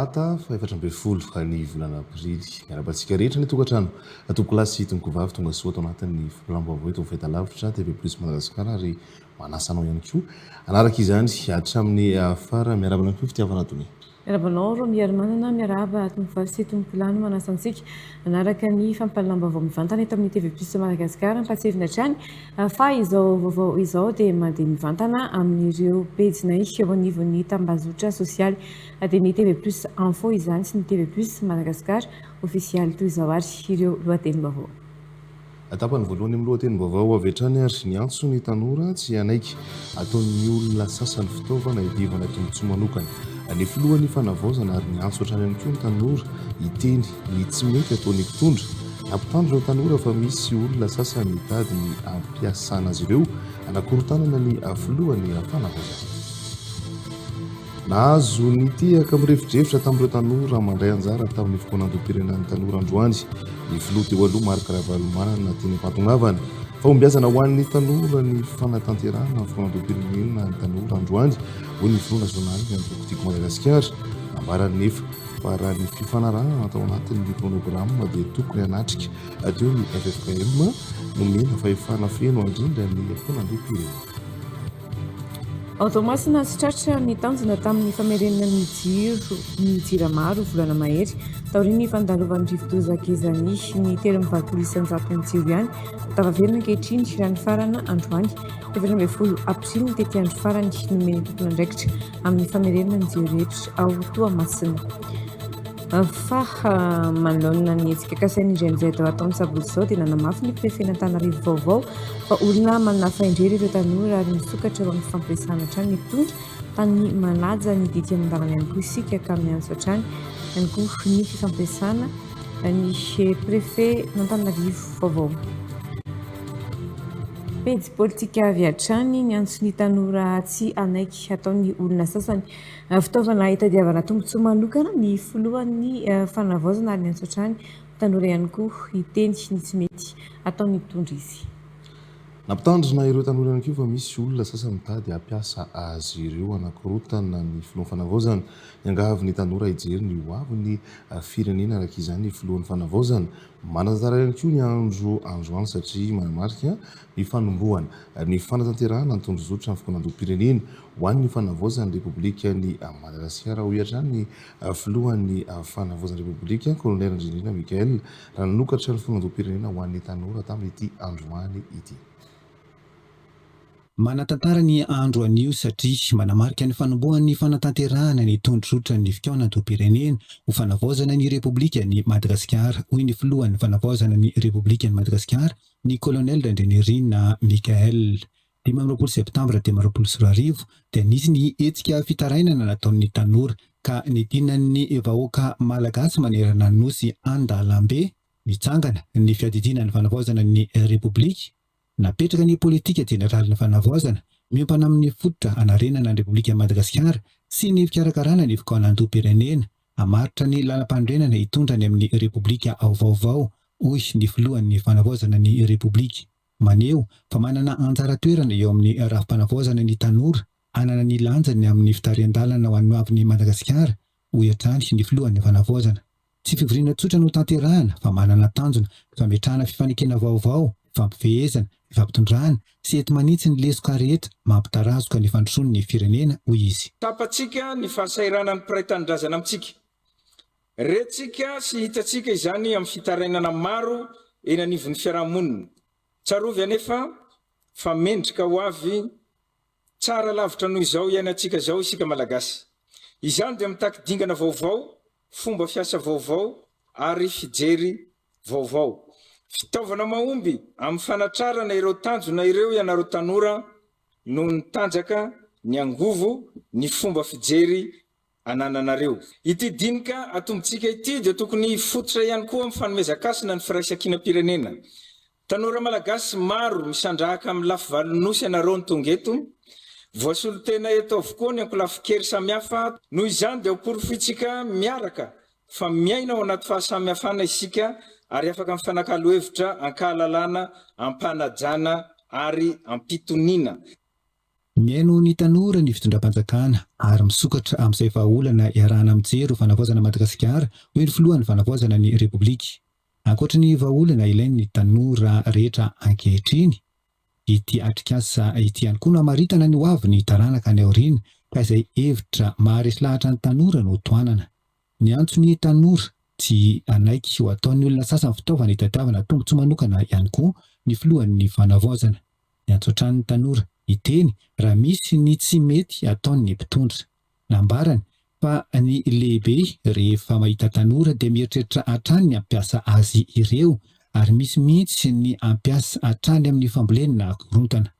Talata faha 14 ny volana aprily. Miarahaba antsika rehetra any an-tokantrano, tompokolahy sy tompokovavy tonga soa ato anatin'ny fampilam-baovao eto amin'ny fahitalavitra TV Plus Madagascar ary manasa anao ihany koa hanaraka izany hatramin'ny farany. Miarahaba anao koa Fitiavana Donia. Miarahaba anao Romiarimanana, miarahaba tompovavy sy tompolahy no manasa antsika hanaraka ny fampahalalam-baovao mivantana eto amin'ny TV Plus Madagascar. Ampahatsiahivina hatrany fa izao vaovao izao dia mandeha mivantana amin'ireo pejinay eo anivon'ny tambazotra sosialy dia ny TV Plus Info izany sy ny TV Plus Madagascar ofisialy. Toy izao ary ireo lohatenim-baovao. Tapany voalohany amin'ny lohatenim-baovao avy hatrany ary niantso ny tanora tsy hanaiky ataon'ny olona sasany fitaovana hiadivana tombontsoa manokana ny filohan'ny fanavaozana ary niantso hatrany ihany koa ny tanora hiteny ny tsy mety ataon'ny mpitondra. Nampitandrina ireo tanora fa misy olona sasany mitady ny hampiasana azy ireo hanakorontanana ny filohan'ny fanavaozana. Nahazo nitehaka mirefodrefotra tamin'ireo tanora mandray anjara tamin'ny fikaonandoham-pirenen'ny tanora androany ny filoha teo aloha Marc Ravalomanana teny am-pahatongavana. Fahombiazana ho an'ny tanora ny fanatanterahana ny fikaonandoham-pirenena ny tanora androany, hoy ny filoha nasionalin'ny antoko Tiako Madagasikara. Nambarany nefa fa raha ny fifanarahana tao anatin'ny chronogramme dia tokony hanatrika teo ny ffkm nomena fahefana feno handrindra ny fikaonandoham-pirenena. Ao Toamasina, tsy tratra ny tanjona tamin'ny famerenana ny jiro ny Jirama roa volana mahery taorian'ny fandalovan'ny rivodoza Gezani. Ny 83% ny jiro ihany no tafaverina ankehitriny raha nifarana androany 14 aprily ny tetiandro farany nomen'ny tompon'andraikitra amin'ny famerenana ny jiro rehetra ao Toamasina. Fa manoloana ny hetsika kasain'ny GNZ hatao ny sabotsy izao dia nanamafy ny prefen'Antananarivo vaovao fa olona manana fahendrena ireo tanora ary misokatra eo amin'ny fampiresahana hatrany ny mpitondra tany manaja ny didy aman-dalana ihany koa isika ka miantso hatrany ihany koa ny fifampiresahana ny prefen'Antananarivo vaovao. Pejy politika avy hatrany niantso ny tanora tsy hanaiky hataon'ny olona sasany Fitaovana hitadiavana tombontsoa manokana ny filohan'ny fanavaozana ary niantso hatrany tanora ihany koa hiteny ny tsy mety ataon'ny mpitondra izy. Nampitandrina ireo tanora ihany koa fa misy olona sasany mitady hampiasa azy ireo hanakorontana ny filohan'ny fanavaozana. Niangavy ny tanora hijery ny hoavin'ny firenena araka izany ny filohan'ny fanavaozana. Manan-tantara ihany koa ny andro androany satria manamarika ny fanombohana ny fanatanterahana ny tondrozotra ny fikaonandoham-pirenena Ho an'ny fanavaozan'ny Repoblikan'i Madagasikara, hoy hatrany ny filohan'ny fanavaozan'ny Repoblika, Kolonely Randrianirina Michaël, raha nanokatra ny filoham-pirenena ho an'ny tanora tamin'ity androany ity. Manan-tantara ny andro anio satria manamarika ny fanombohan'ny fanatanterahana ny tondrozotran'ny fikaonandoham-pirenena ho fanavaozana ny Repoblikan'i Madagasikara, hoy ny filohan'ny fanavaozana ny Repoblikan'i Madagasikara, ny Kolonely Randrianirina Michaël. 25 septambra 2025 dia nisy ny hetsika fitarainana nataon'ny tanora ka nidinan'ny vahoaka Malagasy manerana ny Nosy an-dalambe nitsangana ny fiadidiana ny fanavaozana ny Repoblika. Napetraka ny politika jeneralin'ny fanavaozana miompana amin'ny fototra hanarenana ny Repoblikan'i Madagasikara sy ny fikarakarana ny fikaonandoham-pirenena hamaritra ny lalampanorenana hitondra any amin'ny Repoblika vaovao, hoy ny filohan'ny fanavaozana ny Repoblika. Maneho fa manana anjara toerana eo amin'ny rafi-panavaozana ny tanora hanana ny lanjany amin'ny fitarihan-dalana ho an'ny hoavin'i Madagasikara, hoy hatrany ny filohan'ny fanavaozana. Tsy fivoriana tsotra no tanterahana fa manana tanjona, fametrahana fifanekena vaovao, fifampifehezana, fifampitondrana sy enti-manitsy ny lesoka rehetra mampitarazoka ny fandrosoan'ny firenena, hoy izy. Tsapantsika ny fahasahiranan'ny mpiray tanindrazana amintsika. Rentsika sy hitantsika izany amin'ny fitarainana maro eny anivon'ny fiarahamonina. Tsarovy anefa fa mendrika ho avy tsara lavitra noho izao iainantsika izao isika Malagasy. Izany dia mitaky dingana vaovao, fomba fiasa vaovao ary fijery vaovao. Fitaovana mahomby amin'ny fanatrarana ireo tanjona ireo ianareo tanora noho ny tanjaka, ny angovo, ny fomba fijery anananareo. Ity dinika atombontsika ity dia tokony hifototra ihany koa amin'ny fanomezan-kasina ny firaisankinam-pirenena. Tanora Malagasy maro misandrahaka amin'ny lafivalon'ny Nosy ianareo no tonga eto. Voasolo tena eto avokoa ny ankolafin-kery samihafa. Noho izany dia hoporofointsika miaraka fa miaina ao anaty fahasamihafana isika ary afaka mifanakalo hevitra an-kahalalana, am-panajana ary am-pitoniana. Mihaino ny tanora ny fitondram-panjakana ary misokatra amin'izay vahaolana iarahana mijery ho fanavaozana Madagasikara, hoy ny filohan'ny fanavaozana ny Repoblika. Ankoatry ny vahaolana ilain'ny tanora rehetra ankehitriny, ity atrikasa ity ihany koa no hamaritana ny hoavin'ny taranaka any aoriana ka izay hevitra maharesy lahatra ny tanora no tohanana. Niantso ny tanora tsy hanaiky ho ataon'ny olona sasany fitaovana hitadiavana tombontsoa manokana ihany koa ny filohan'ny fanavaozana. Niantso hatrany ny tanora hiteny raha misy ny tsy mety ataon'ny mpitondra. Nambarany fa ny lehibe rehefa mahita tanora dia mieritreritra hatrany ny hampiasa azy ireo ary misy mihitsy ny hampiasa hatrany amin'ny fambolena korontana.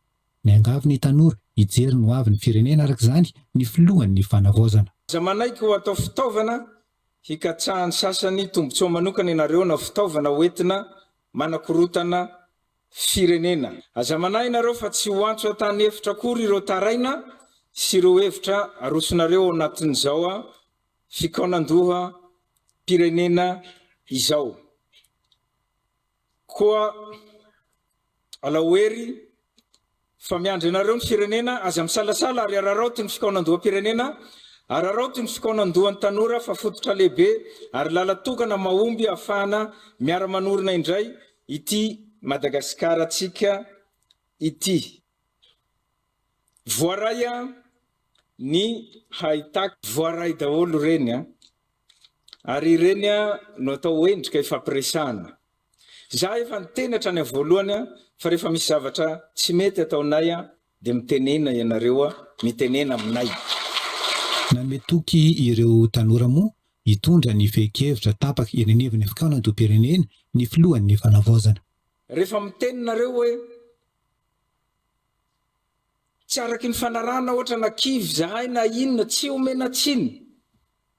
Miangavy ny tanora hijery ny hoavin'ny firenena araka izany ny filohan'ny fanavaozana. Aza manaiky ho atao fitaovana hikatsahan'ny sasany tombontsoa manokana ianareo na fitaovana hoentina manakorontana firenena. Aza manahy nareo fa tsy ho antso an-tany efitra akory ireo taraina sy ireo hevitra arosonareo ao anatin'izao fikaonandoha pirenena izao. Koa alao hery fa miandry anareo ny firenena, aza misalasala ary araraoty ny fikaonandoham-pirenena, araraoty ny fikaonandohan'ny tanora fa fototra lehibe ary lalan-tokana mahomby ahafahana miara-manorina indray ity Madagasikara-tsika ity. Voaray ny haitaky. Voaray daholo ireny an! Ary ireny no atao endrika ifampiresahana. Za efa niteny hatrany am voalohany fa rehefa misy zavatra tsy mety ataonay dia mitenena ianareo, mitenena aminay. Nanome toky ireo tanora moa hitondra ny fehin-kevitra tapaka eny anivon'ny fikaonandoham-pirenena ny filohan'ny fanavaozana. Rehefa miteny nareo hoe tsy araky ny fanarahana ohatra na kivy zahay na inona, tsy omena tsiny.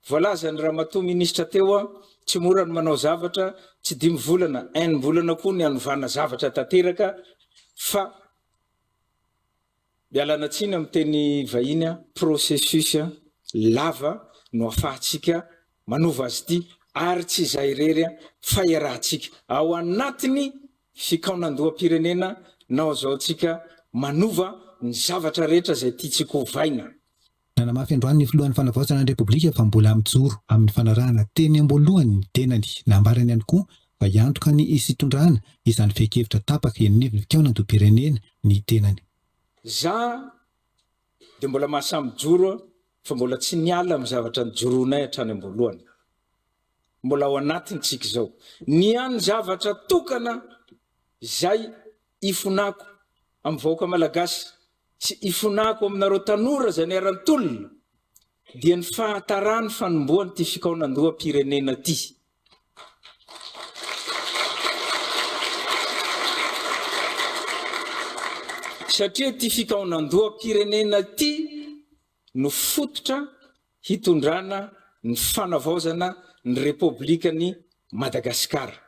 Voalazan'ny Ramatoa Minisitra teo, tsy mora ny manao zavatra, tsy dimy volana, enim-bolana koa ny hanovana zavatra tanteraka fa ialana tsiny amin'ny teny vahiny, processus lava no afahantsika manova azy ity ary tsy izaho irery fa iarahantsika ao anatin'ny fikaonandoham-pirenena no azahoantsika manova ny zavatra rehetra izay tiantsika ovaina. Nanamafy androany ny filohan'ny Fanavaozana ny Repoblika fa mbola mijoro amin'ny fanarahana teny am-boalohany ny tenany. Nambarany ihany koa fa hiantoka ny hitondrana izany fehin-kevitra tapaka eny anivon'ny fikaonandoham-pirenena ny tenany. Za dia mbola mahasahy mijoro fa mbola tsy niala amin'ny zavatra nijoroanay hatrany am-boalohany. Mbola ao anatiny tsika izao. Ny hany zavatra tokana izay ifonako amin'ny vahoaka Malagasy Tsy ifonako aminareo tanora izay niara-nitolona dia ny fahataran'ny fanombohan'ity fikaonandoham-pirenena ity. Satria ity fikaonandoham-pirenena ity no fototra hitondrana ny fanavaozana ny Repoblikan'i Madagasikara.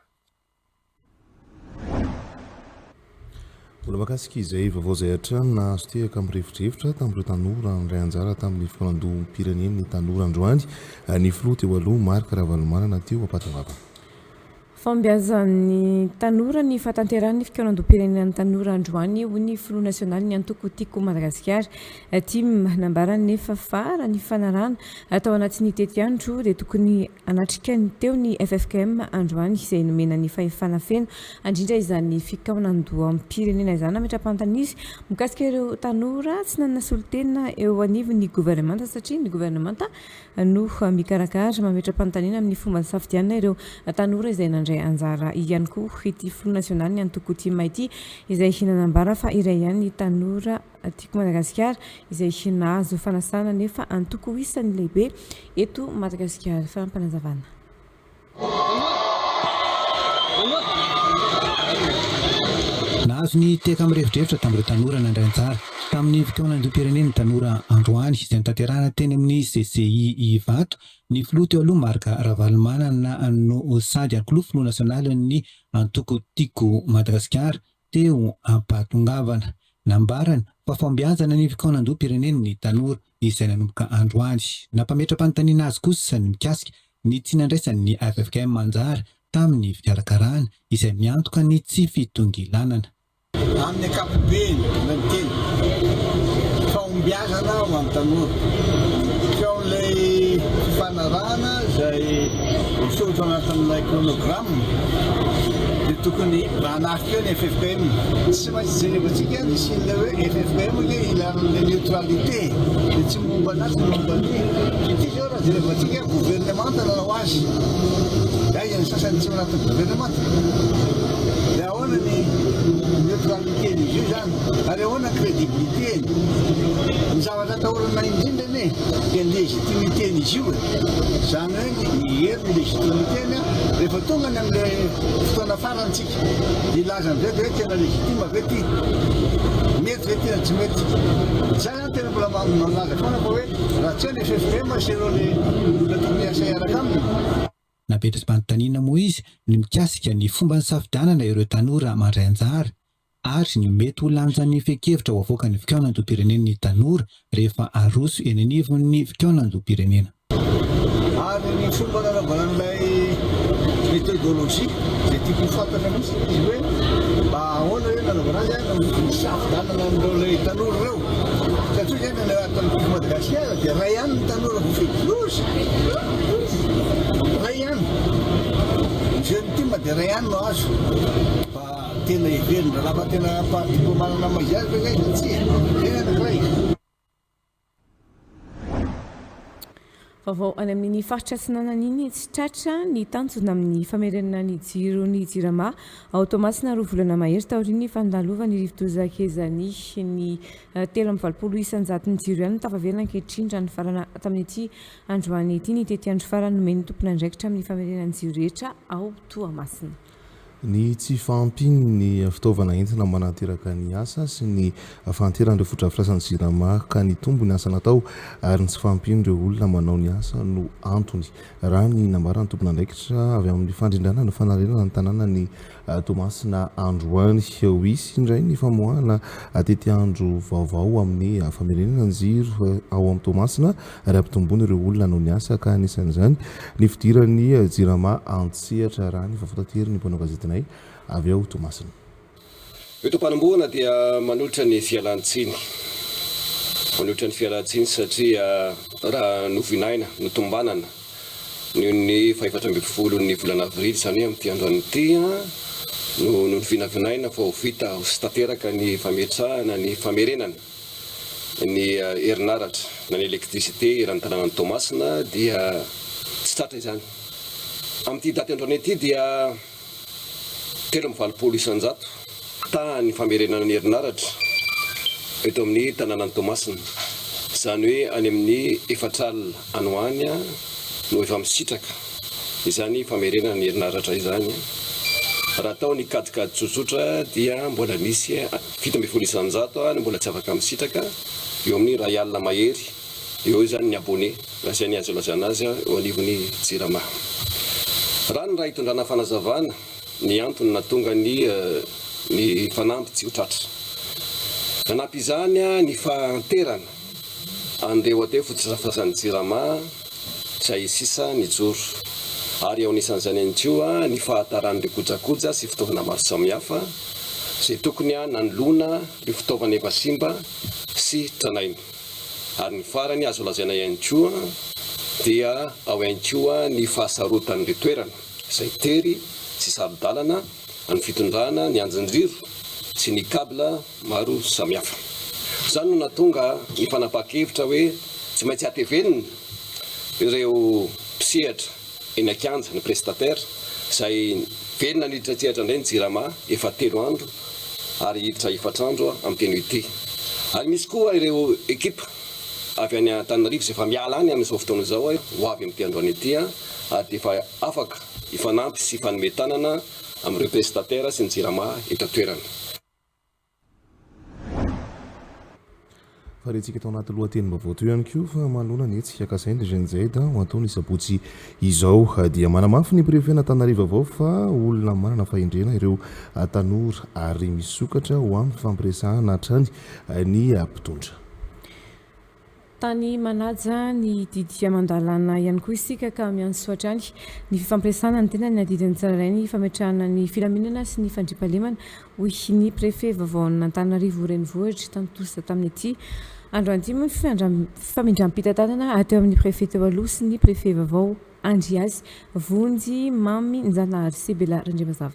Mbola mahakasika izay vaovao izay hatrany, nahazo tehaka mirefodrefotra tamin'ireo tanora nandray anjara tamin'ny fikaonandoham-pirenen'ny tanora androany ny filoha teo aloha Marc Ravalomanana teo am-pahatongavana. Fahombiazan'ny tanora ny fahatanterahan'ny fikaonandoham-pirenenan'ny tanora androany, hoy ny filoha nasionalin'ny antoko Tiako Madagasikara, tim. Nambarany nefa fa raha ny fanarahana tao anatin'ny tetiandro dia tokony Hanatrika ny teo ny ffkm androany izay nomena ny fahefana feno handrindra izany fikaonandoham-pirenena izany. Nametra-panontaniana izy mikasika ireo tanora tsy nanana solontena eo anivon'ny governemanta satria ny governemanta no mikarakara. Mametra-panontaniana amin'ny fomba nisafidianana ireo tanora izay nandray anjara ihany koa ity filoha nasionalin'ny antoko tim ity izay nanambara fa iray ihany ny tanora Tiako Madagasikara izay nahazo fanasana nefa antoko isan'ny lehibe eto Madagasikara. Fampanazavanà. Nahazo ny tehaka mirefodrefotra tamin'ireo tanora nandray anjara tamin'ny fikaonandoham-pirenen'ny tanora androany izay notanterahina teny amin'ny CCI Ivato ny filoha teo aloha Marc Ravalomanana no sady ihany koa filoha nasionalin'ny antoko Tiako Madagasikara teo am-pahatongavana. Nambarany fa fahombiazana ny fikaonandoham-pirenen'ny tanora izay nanomboka androany. Nampametra-panontaniana azy kosa ny mikasika ny tsy nandraisan'ny ffkm anjara tamin'ny fikarakarana izay miantoka ny tsy fitongilanana. Amin'ny ankapobeny no miteny. Fahombiazana ho an'ny tanora. Teo amin'ilay fifanarahana izay voasoratra ao anatin'ilay chronogramme dia tokony mba hanaraka eo ny ffkm. Tsy maintsy jerevantsika ny hisian'ilay hoe ffkm ange ilana an'ilay neutralité dia tsy momba an'azy ny momba ny ity izao raha jerevantsika governemanta nanao azy dia aiza ny sasany tsy ao anatin'ny governemanta? Dia ahoana ny neutralité-n'izy io izany? Ary ahoana ny crédibilité-ny? Ny zavatra atahorana indrindra anie dia ny légitimité-n'izy io e! Izany hoe ny herin'ny légitimité-ny rehefa tonga any amin'ilay fotoana farany tsika dia hilaza amin'izay dia hoe tena légitime ve ity? Mety ve ity na tsy mety? Za zany tena mbola milaza foana fa hoe raha tsy eo ny ffkm sy ireo le olona tokony hiasa hiaraka aminy. Napetra-panontaniana moa izy ny mikasika ny fomba nisafidianana ireo tanora mandray anjara ary ny mety ho lanjan'ny fehin-kevitra ho avoakan'ny fikaonandoham-pirenen'ny tanora rehefa aroso eny anivon'ny fikaonandoham-pirenena. Ary ny fomba nanaovana an'ilay méthodologie izay tiako ho fantatra mihitsy ilay izy hoe mba ahoana hoe nanaovana azy an, nisafidianana an'ireo ilay tanora ireo satria izay ny ato amin'ny Tiako Madagasikara dia iray ihany ny tanora voafidy, loza! Iray ihany! Ny jeune team dia iray ihany no azo. Mba tena heverin-drahalahy fa tena parti mbo manana maha izy azy ve zay sa tsia? Zay ny anankiray. Vaovao any amin'iny faritra Atsinanana iny, tsy tratra ny tanjona amin'ny famerenana ny jiro ny Jirama ao Toamasina roa volana mahery taorian'ny fandalovan'ny rivodoza Gezani. Ny 83 isan-jaton'ny jiro ihany no tafaverina ankehitriny raha nifarana tamin'ity androany ity ny tetiandro farany nomen'ny tompon'andraikitra amin'ny famerenana ny jiro rehetra ao Toamasina. Ny tsy fahampian'ny fitaovana entina manateraka ny asa sy ny fahanteran'ireo fotodrafitrasan'ny Jirama ka nitombo ny asa natao ary ny tsy fahampian'ireo olona manao ny asa no antony, raha ny nambaran'ny tompon'andraikitra avy amin'ny fandrindrana ny fanarenana ny tanànan'i Toamasina androany. Ho hisy indray ny famoahana tetiandro vaovao amin'ny famerenana ny jiro ao amin'ny Toamasina ary hampitomboana ireo olona hanao ny asa ka anisan'izany ny fidiran'ny Jirama an-tsehatra raha ny vaovao taterin'ny mpanao gazetinay avy ao Toamasina. Eto am-panombohana dia manolotra ny fialan-tsiny. Manolotra ny fialan-tsiny satria raha novinaina, notombanana noho ny fahefatra ambin'ny ny volana avrily, izany hoe amin'ity androany ity no novinavinaina fa ho vita ho sy tanteraka ny fametrahana ny famerenana ny herinaratra na ny électricité eran'ny tanànan'i Toamasina dia tsy tratra izany. Amin'ity daty androany ity dia 83% tahan'ny famerenana ny herinaratra eto amin'ny tanànan'i Toamasina, izany hoe any amin'ny efatra alina any ho any no efa misitraka izany famerenana ny herinaratra izany. Raha atao ny kajikajy tsotsotra dia mbola misy 17% no mbola tsy afaka misitraka, eo amin'ny iray alina mahery eo izany ny abonné, raha izay ny azo ilazana azy eo anivon'ny Jirama. Raha ny raha hitondrana fanazavana ny antony nahatonga ny ny fanamby tsy ho tratra. Nanampy izany ny fahanterana an'ireo atao hoe fotodrafitrasan'ny Jirama izay sisa nijoro ary ao anisan'izany ihany koa ny fahataran'ireo kojakoja sy fitaovana maro samihafa izay tokony nanoloana ireo fitaovana efa simba sy tranainy. Ary ny farany azo lazaina ihany koa dia ao ihany koa ny fahasarotan'ireo toerana izay tery sy saro-dalana amin'ny fitondrana ny anjin-jiro sy ny cable maro samihafa. Izany no nahatonga ny fanapahan-kevitra hoe tsy maintsy hatevenina ireo mpisehatra eny an-kianja, ny prestataires, izay velona niditra an-tsehatra indray ny Jirama efa telo andro ary hiditra efatra andro amin'ity anio ity. Ary misy koa ireo ekipa avy any Antananarivo izay efa miala any amin'izao fotoana izao ho avy amin'ity androany ity ary dia efa afaka hifanampy sy hifanome tanana amin'ireo prestataires sy ny Jirama eto an-toerana. Fa rentsika tao anaty lohatenim-baovao teo ihany koa fa manoloana ny hetsika kasain'ny Gen Z ho atao ny sabotsy izao dia manamafy ny prefet-n'Antananarivo vaovao fa olona manana fahendrena ireo tanora ary misokatra ho amin'ny fifampiresahana hatrany ny mpitondra. Tany manaja ny didy aman-dalàna ihany koa isika ka miantso hatrany ny fifampiresahana ny tenany adidin'ny tsirairay ny fametrahana ny filaminana sy ny fandriampahalemana, hoy ny Préfet vaovaon'Antananarivo Renivohitra, tontosa tamin'ity. Androany ity moa ny famindram-pitantanana teo amin'ny Préfet teo aloha sy ny Préfet vaovao Andriasy Vonjy Mamy Njanahary Sebela Randriamazava.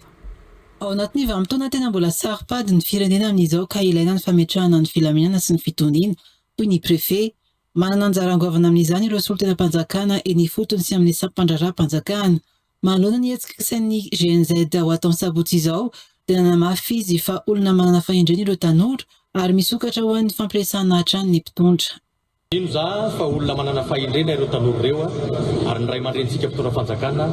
Ao anatin'ny vanim-potoana tena mbola saro-pady ny firenena amin'izao ka ilaina ny fametrahana ny filaminana sy ny fitoniana, hoy ny Préfet. Manana anjara goavana amin'izany ireo solontenam-panjakana eny ifotony sy amin'ny sampan-draharaham-panjakana. Manoloana ny hetsika kasain'ny GNZ ho atao ny sabotsy izao dia nanamafy izy fa olona manana fahendrena ireo tanora ary misokatra ho an'ny fampiresahana hatrany ny mpitondra. Mino za fa olona manana fahendrena ireo tanora ireo ary ny ray aman-drenintsika mpitondra fanjakana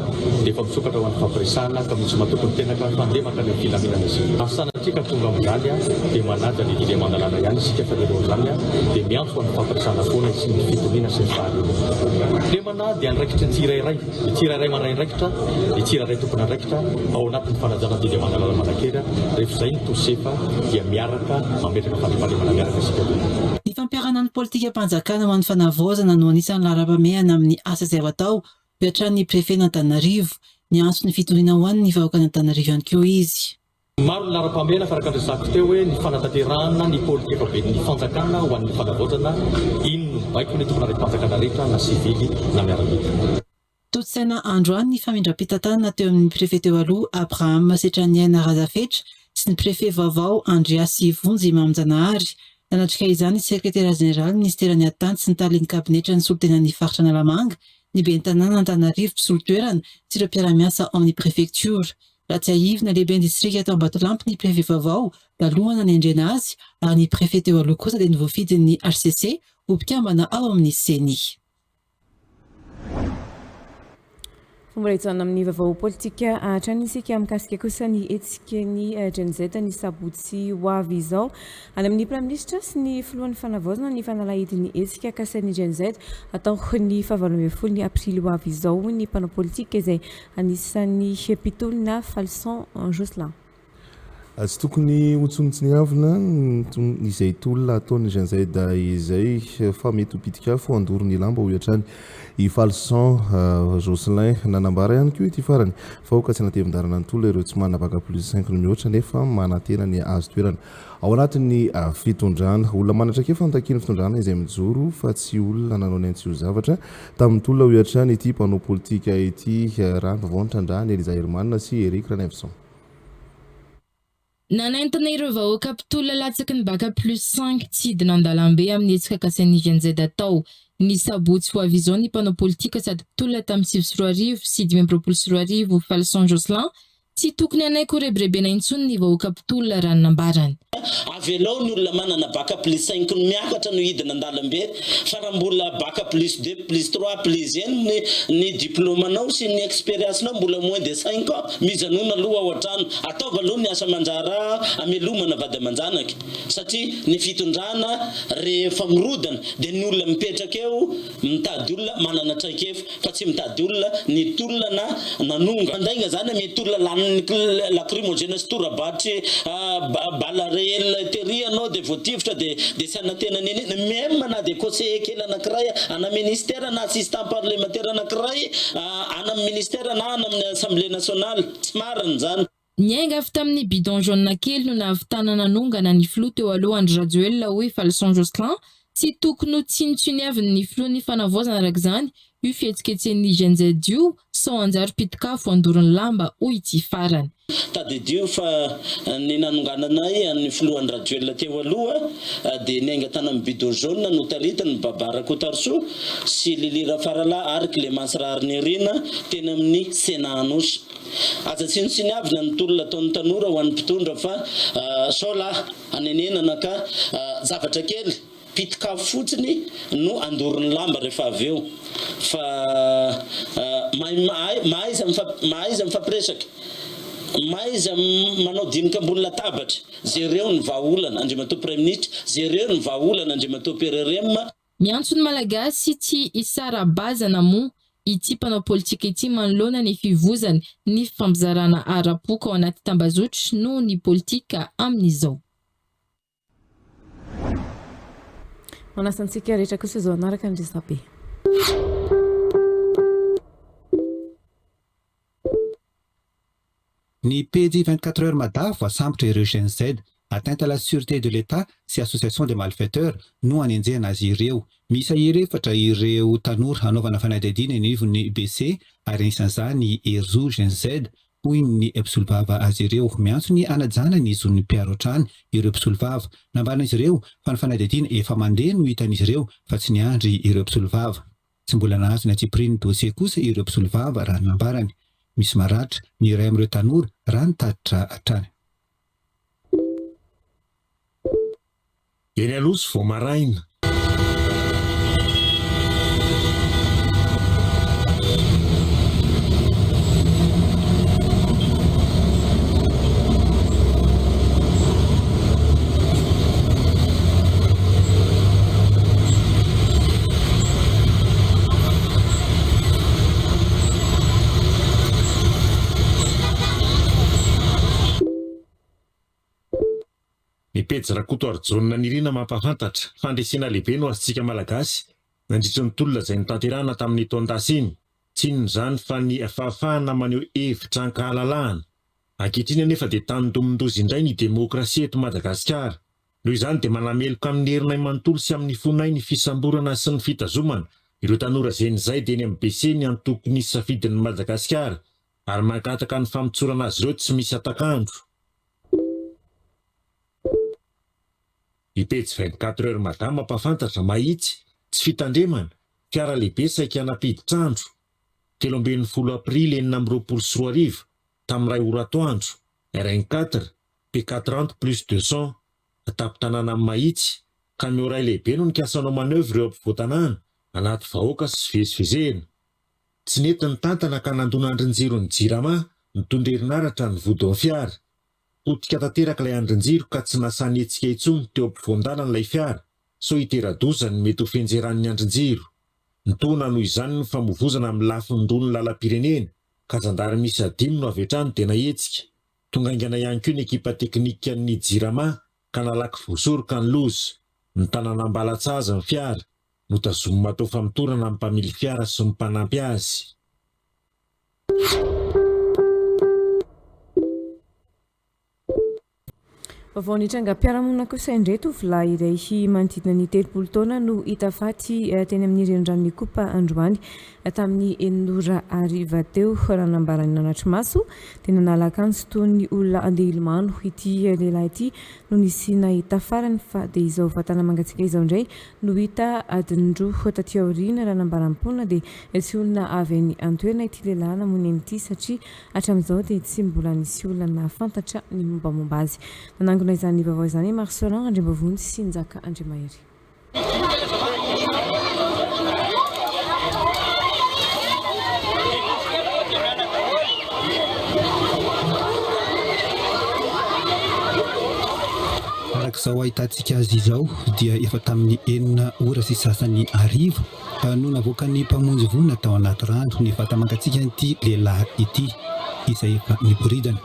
dia efa misokatra ho an'ny fampiresahana ka mitsy matoky ny tena ka handeha mankany amin'ny filaminana isika. Raha sanatria ka tonga amin'izany dia manaja ny didy aman-dalàna ihany isika fa mialohan'izany dia miantso ho an'ny fampiresahana foana sy ny fitoniana sy ny fahalemana dia andraikitry ny tsirairay. Ny tsirairay mandray andraikitra, ny tsirairay tompon'andraikitra ao anatin'ny fanajana didy aman-dalàna manan-kery, rehefa izay ny tosefa dia miaraka mametraka fandriampahalemana miaraka isika rehetra. Ny fampiharana ny politikam-panjakana ho an'ny fanavaozana no anisan'ny laharam-pahamehana amin'ny asa izay ho atao, hoy hatrany ny prefen'Antananarivo. Niantso ny fitoniana ho an'ny vahoakan'Antananarivo ihany koa izy. Maro ny laharam-pahamehana fa araka ny resahako teo hoe ny fanatanterahana ny politikaben'ny fanjakana ho an'ny fanavaozana, iny no mibaiko ny tompon'andraiki-panjakana rehetra na sivily na miaramila. Tontosaina androany ny famindram-pitantanana teo amin'ny Préfet teo aloha Abraham Setraniaina Razafetra sy ny Préfet vaovao Andriasy Vonjy Maminjanahary. Nanatrika izany ny Sekretera Jeneraly Minisiteran'ny Atitany sy ny Talen'ny Kabinetra ny solontenan'ny Faritra Analamanga, ny Ben'ny Tanàna Antananarivo mpisolo toerana sy ireo mpiara-miasa ao amin'ny Prefektiora. Raha tsiahivina, lehiben'ny distrika tao Ambatolampy ny préfet vaovao taloha nanendrena azy ary ny préfet teo aloha kosa dia novoafidin'ny hcc ho mpikambana ao amin'ny Ceni. Mbola hijanona amin'ny vaovao politika hatrany isika mikasika kosa ny hetsiky ny Gen Z ny sabotsy ho avy izao. Any amin'ny Praiminisitra sy ny filohan'ny fanavaozana ny fanalahidin'ny hetsika kasain'ny Gen Z atao ny fahavalo ambin'ny folo ny aprily ho avy izao ny mpanao politika izay Anisan'ny mpitolona Falson Jocelyn. Tsy tokony ho tsinotsiniavina izay tolona ataon'ny Gen Z izay fa mety ho pitik'afo handoro ny lamba, hoy hatrany i Falson Jocelyn. Nanambara ihany koa ity farany fa aoka tsy hanatevin-dalana ny tolona ireo tsy manana bac plus cinq no mihoatra nefa manantena ny hahazo toerana Ao anatin'ny fitondrana. Olona manana traikefa no takian'ny fitondrana izay mijoro fa tsy olona nanao ny ainy tsy ho zavatra tamin'ny tolona, hoy hatrany ity mpanao politika ity, raha ny vaovao nitrandrahan'i Eliza Herman sy Eric Ranaivoson. Nanentana ireo vahoaka mpitolona latsaky ny bac plus cinq tsy hidina an-dalambe amin'ny hetsika kasain'ny Gen Z atao ny sabotsy ho avy izao ny mpanao politika sady mpitolona tamin'ny 2009 sy 2025 Falson Jocelyn Tsy tokony hanaiky ho rebirebena intsony ny vahoaka mpitolona raha ny nambarany. Avelao ny olona manana bac plus cinq no miakatra no hidina an-dalambe fa raha mbola bac plus deux plus trois plus un ny ny diplôme-nao sy ny expérience-nao mbola moins de cinq ans mijanona aloha ao an-trano ataovy aloha ny asa aman-draharaha amelomana vady aman-janaka satria ny fitondrana rehefa mirodana dia ny olona mipetraka eo mitady olona manana traikefa fa tsy mitady olona nitolona na nanonga. Mandainga zany a, mety olona lanin'ny lacrymogène sy tora-batry balle réel tery ianao de voatifitra de de tsy hanantena n'inona, même na de conseiller kely anakiray ana ministère na assistant parlementaire anakiray ana amin'ny ministère na ana amin'ny assemblée nationale, tsy marina zany. Niainga avy tamin'ny bidon jaune kely no nahavitana nanongana ny filoha teo aloha Andry Rajoelina hoy Falson Jocelyn. Tsy tokony ho tsinontsiniavin'ny filoha ny fanavaozana araka izany io fihetsiketsehan'ny Gen Z io sao hanjary pitik'afo handoro ny lamba hoy ity farany. Tadidio fa ny nanongananay an'ny filoha Andry Rajoelina teo aloha dia niainga tany amin'ny bidon jaune notaritin'i Baba Rakotarisoa sy Lily Rafaralahy ary Clémence Raharinirina teny amin'ny Sénat Anosy. Aza tsinontsiniavina ny tolona ataon'ny tanora ho an'ny mpitondra fa sao lahy hanenenana ka zavatra kely pitik'afo fotsiny no handoro ny lamba rehefa avy eo fa mahaiza mahaiza mifampiresaka, mahaiza manao dinika ambony latabatra, jereo ny vahaolana Andriamatoa Praiminisitra, jereo ny vahaolana Andriamatoa PRRM. Miantso ny Malagasy tsy hisara-bazana moa ity mpanao politika ity manoloana ny fivozany ny fifampizarana ara-poko ao anaty tambazotra noho ny politika amin'izao. Manasa antsika rehetra kosa izao hanaraka ny resabe. Ny pejy 24 heures Mada voasambotra ireo Gen Z. Atteinte à la sûreté de l'Etat sy association de malfaiteurs no anenjehana azy ireo. Miisa efatra ireo tanora hanaovana fanadihadiana eny anivon'ny BC ary anisan'izany i Herizo Gen Z, hoy ny mpisolovava azy ireo. Miantso ny hanajana ny zon'ny mpiaro hatrany ireo mpisolovava. Nambaran'izy ireo fa ny fanadihadiana efa mandeha no hitan'izy ireo fa tsy niandry ireo mpisolovava. Tsy mbola nahazo ny antsipirian'ny dosie kosa ireo mpisolovava raha ny nambarany. Misy maratra ny iray amin'ireo tanora raha ny tatitra hatrany. Eny Anosy vao maraina. Ny pejy Rakotoarijaona Nirina mampahafantatra, fandresena lehibe no azontsika Malagasy nandritry ny tolona izay notanterahana tamin'ny taon-dasa iny. Tsy inona izany fa ny fahafahana maneho hevitra an-kahalalahana. Ankehitriny anefa dia tandindomin-doza indray ny demokrasia eto Madagasikara. Noho izany dia manameloka amin'ny herinay manontolo sy amin'ny fonay ny fisamborana sy ny fitazomana ireo tanora Gen Z eny amin'ny BC ny antoko Ny Safidin'i Madagasikara ary mangataka ny famotsorana azy ireo tsy misy hatak'andro. Ny pejy 24 heures Mada mampahafantatra, mahitsy, tsy fitandremana, fiara lehibe saika nampiditra andro, 13 aprily 2026, tamin'ny iray ora atoandro, RN quatre, PK 30 plus 200, an-tampon-tanànan'i Mahitsy, kamiao iray lehibe no nikasa hanao manoeuvre eo ampovoan-tanàna, anaty vahoaka sy fivezivezena. Tsy nety nitantana ka nandona andrin-jiron'ny Jirama, nitondra herinaratra ny vodin'ny fiara. Potika tanteraka ilay andrin-jiro ka tsy nasahy nihetsika intsony teo ampovoan-dalana ilay fiara sao hitera-doza ny mety ho fianjeran'ny andrin-jiro. Nitohina noho izany ny famovozana amin'ny lafiny roa ny lalam-pirenena ka zandary miisa dimy no avy hatrany dia nahetsika. Tonga haingana ihany koa ny ekipa teknikan'ny Jirama ka nalaky voasoroka ny loza. Ny tanàna Ambalatsahaza ny fiara. Notazomina atao famotorana ny mpamily fiara sy ny mpanampy azy. Vaovao nitrangam-piarahamonina kosa indray tovolahy iray manodidina ny 30 taona no hita faty eh, teny amin'ny reniranon'Ikopa androany eh, tamin'ny enina ora hariva teo. Raha nambaran'ny nanatri-maso dia nanala akanjo toy ny olona andeha hilomano ity eh, lehilahy ity no nisy nahita farany fa dia izao vatana mangatsiaka izao indray no hita adiny roa taty aoriana. Raha nambaran'ny mponina dia tsy olona avy any an-toerana ity lehilahy namono aina ity satria Hatramin'izao dia tsy mbola nisy olona nahafantatra ny mombamomba azy. Nanangona izany vaovao izany i Marcelin Andriambavony sy Njaka Andriamahery. Araka izao ahitantsika azy izao dia efa tamin'ny enina ora sy sasany hariva no navoakan'ny mpamonjy voina tao anaty rano ny vata-mangatsiakan'ity lehilahy ity, izay efa niboridana.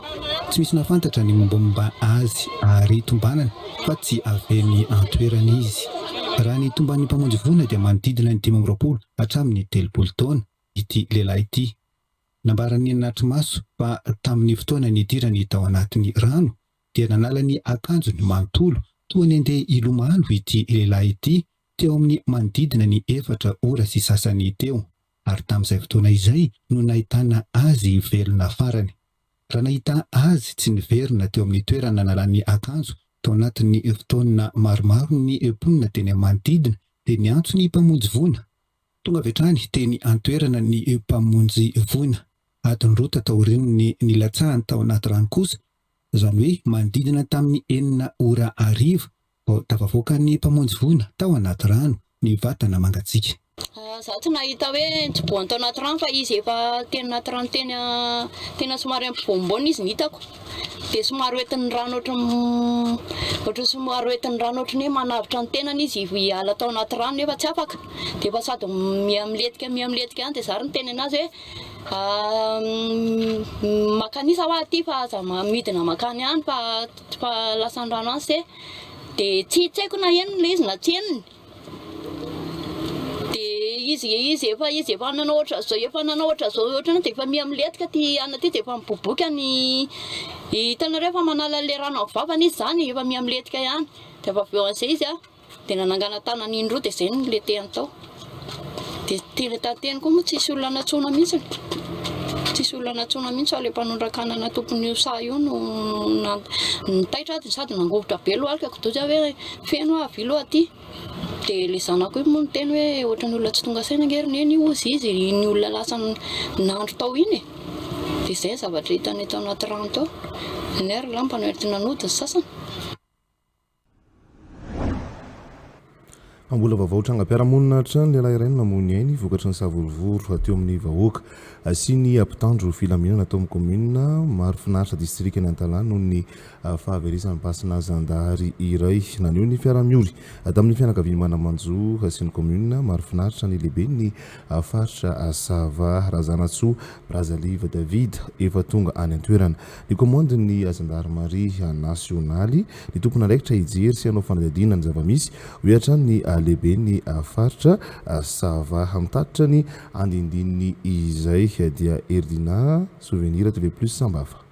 Tsy misy nahafantatra ny mombamomba azy ary tombanana fa tsy avy eny an-toerana izy. Raha ny tomban'ny mpamonjy voina dia manodidina ny 25 hatramin'ny 30 taona ity lehilahy ity. Nambaran'ny nanatri-maso fa tamin'ny fotoana nidirany tao anatin'ny rano dia nanala ny akanjony manontolo toa ny andeha hilomano ity lehilahy ity teo amin'ny manodidina ny efatra ora sy sasany teo, ary tamin'izay fotoana izay no nahitana azy velona farany. Raha nahita azy tsy niverina teo amin'ny toerana nanalany akanjo tao anatin'ny fotoana maromaro ny mponina teny amin'ny manodidina dia niantso ny mpamonjy voina. Tonga avy hatrany teny an-toerana ny mpamonjy voina. Adiny roa taorian'ny nilatsahany tao anaty rano kosa, izany hoe manodidina tamin'ny enina ora hariva, Vao tafavoaka ny mpamonjy voina tao anaty rano ny vatana mangatsiaka. Za tsy nahita hoe nitsobohany tao anaty rano fa izy efa teny anaty rano teny tena somary ampovoamboana izy no hitako dia somary hoentin'ny rano ohatran'ny ohatran'ny somary hoentin'ny rano ohatran'ny hoe manavotra ny tenany izy hiala tao anaty rano nefa tsy afaka dia efa sady miha milentika miha milentika ihany dia za ary niteny anazy hoe makanisa hoa aty fa aza midina mankany any fa Fa lasan'ny rano any se de tsy tsy haiko na henony le izy na tsy henony de izy izy efa izy efa nanao ohatran'izao efa nanao ohatran'izao ohatran'izao dia efa miha milentika ty anona ty dia efa miboiboika ny hitanareo efa manala an'le rano amin'ny vavany izy zany efa miha milentika ihany dia efa avy eo an'izay izy a dia nanangana tanana indroa dia izay no niletehany tao dia tena tanteny koa moa tsisy olona nantsoina mihitsy tsisy olona nantsoina mihitsy fa le mpanondraka anana tompon'io saha io no nitaitra aho dia sady nangovitra be lohalika kodoza hoe feno aho avy aloha aty. Dia ilay zanako iny moa niteny hoe ohatran'ny olona tsy tonga saina ange ry neny io hozy izy, iny olona lasa nandro tao iny e. Dia izay ny zavatra hitanay tao anaty rano tao. Ny ahy ry lamba no entina nody ny sasany. Fa mbola vaovao trangam-piarahamonina hatrany, lehilahy iray no namoy ny ainy vokatry ny savorovoro teo amin'ny vahoaka sy ny mpitandro filaminana tao amin'ny kaominina Marofinaritra distrikan'i Antalaha noho ny fahaverezan'ny basina zandary iray. Naneho ny fiaraha-miory tamin'ny fianakavian'ny mana-manjo sy ny kaominina Marofinaritra ny lehiben'ny faritra Sava, Razanatsoa Brazaliva David, efa tonga any an-toerana. Ny kaomandin'ny zandarimaria nasionaly, ny tompon'andraikitra hijery sy hanao fanadihadiana ny zava-misy, hoy hatrany ny lehiben'ny faritra Sava. Mitatitra ny andinindininy izay dia Herdina Souvenir TV Plus Sambava.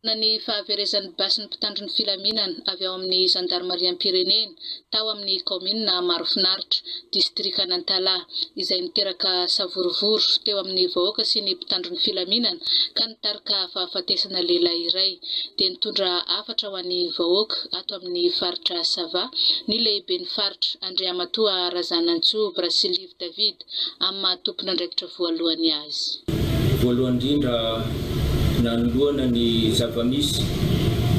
Na ny fahaverezan'ny basin'ny mpitandro ny filaminana avy ao amin'ny zandarimariam-pirenena tao amin'ny kaominina Marofinaritra, distrikan'Antalaha, izay niteraka savorovoro teo amin'ny vahoaka sy ny mpitandro ny filaminana ka nitarika fahafatesana lehilahy iray, dia nitondra hafatra ho an'ny vahoaka ato amin'ny faritra Sava ny lehiben'ny faritra, Andriamatoa Razanantsoa Brasilive David. amin'ny maha tompon'andraikitra voalohany azy. Voalohany indrindra, nanoloana ny zava-misy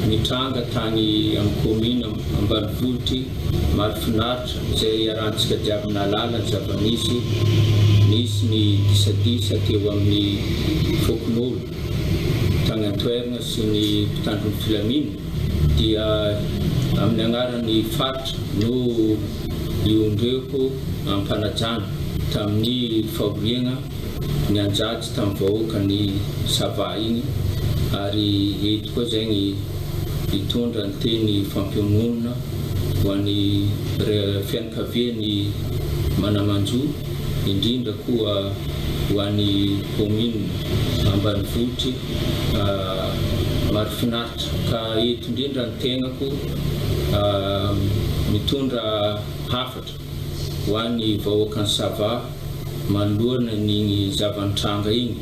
nitranga tany amin'ny kaominina ambanivohitr'i Marofinaritra izay iarahantsika jiaby nahalala ny zava-nisy, nisy ny disadisa teo amin'ny fokonolona tany an-toerana sy ny mpitandro ny filamina dia amin'ny agnaran'ny faritra no iondreko am-panajana tamin'ny fahoriagna nianjady tamin'ny vahoakan'i Sava igny ary eto koa zegny hitondra ny teny fampiononana ho an'ny fianakavian'i Manamanjo indrindra koa ho an'ny kaominina ambanivohitr'i Marofinaritra ka eto indrindra ny tegnako mitondra hafatra ho an'ny vahoakan'i Sava manoloana an'igny zava-nitranga igny.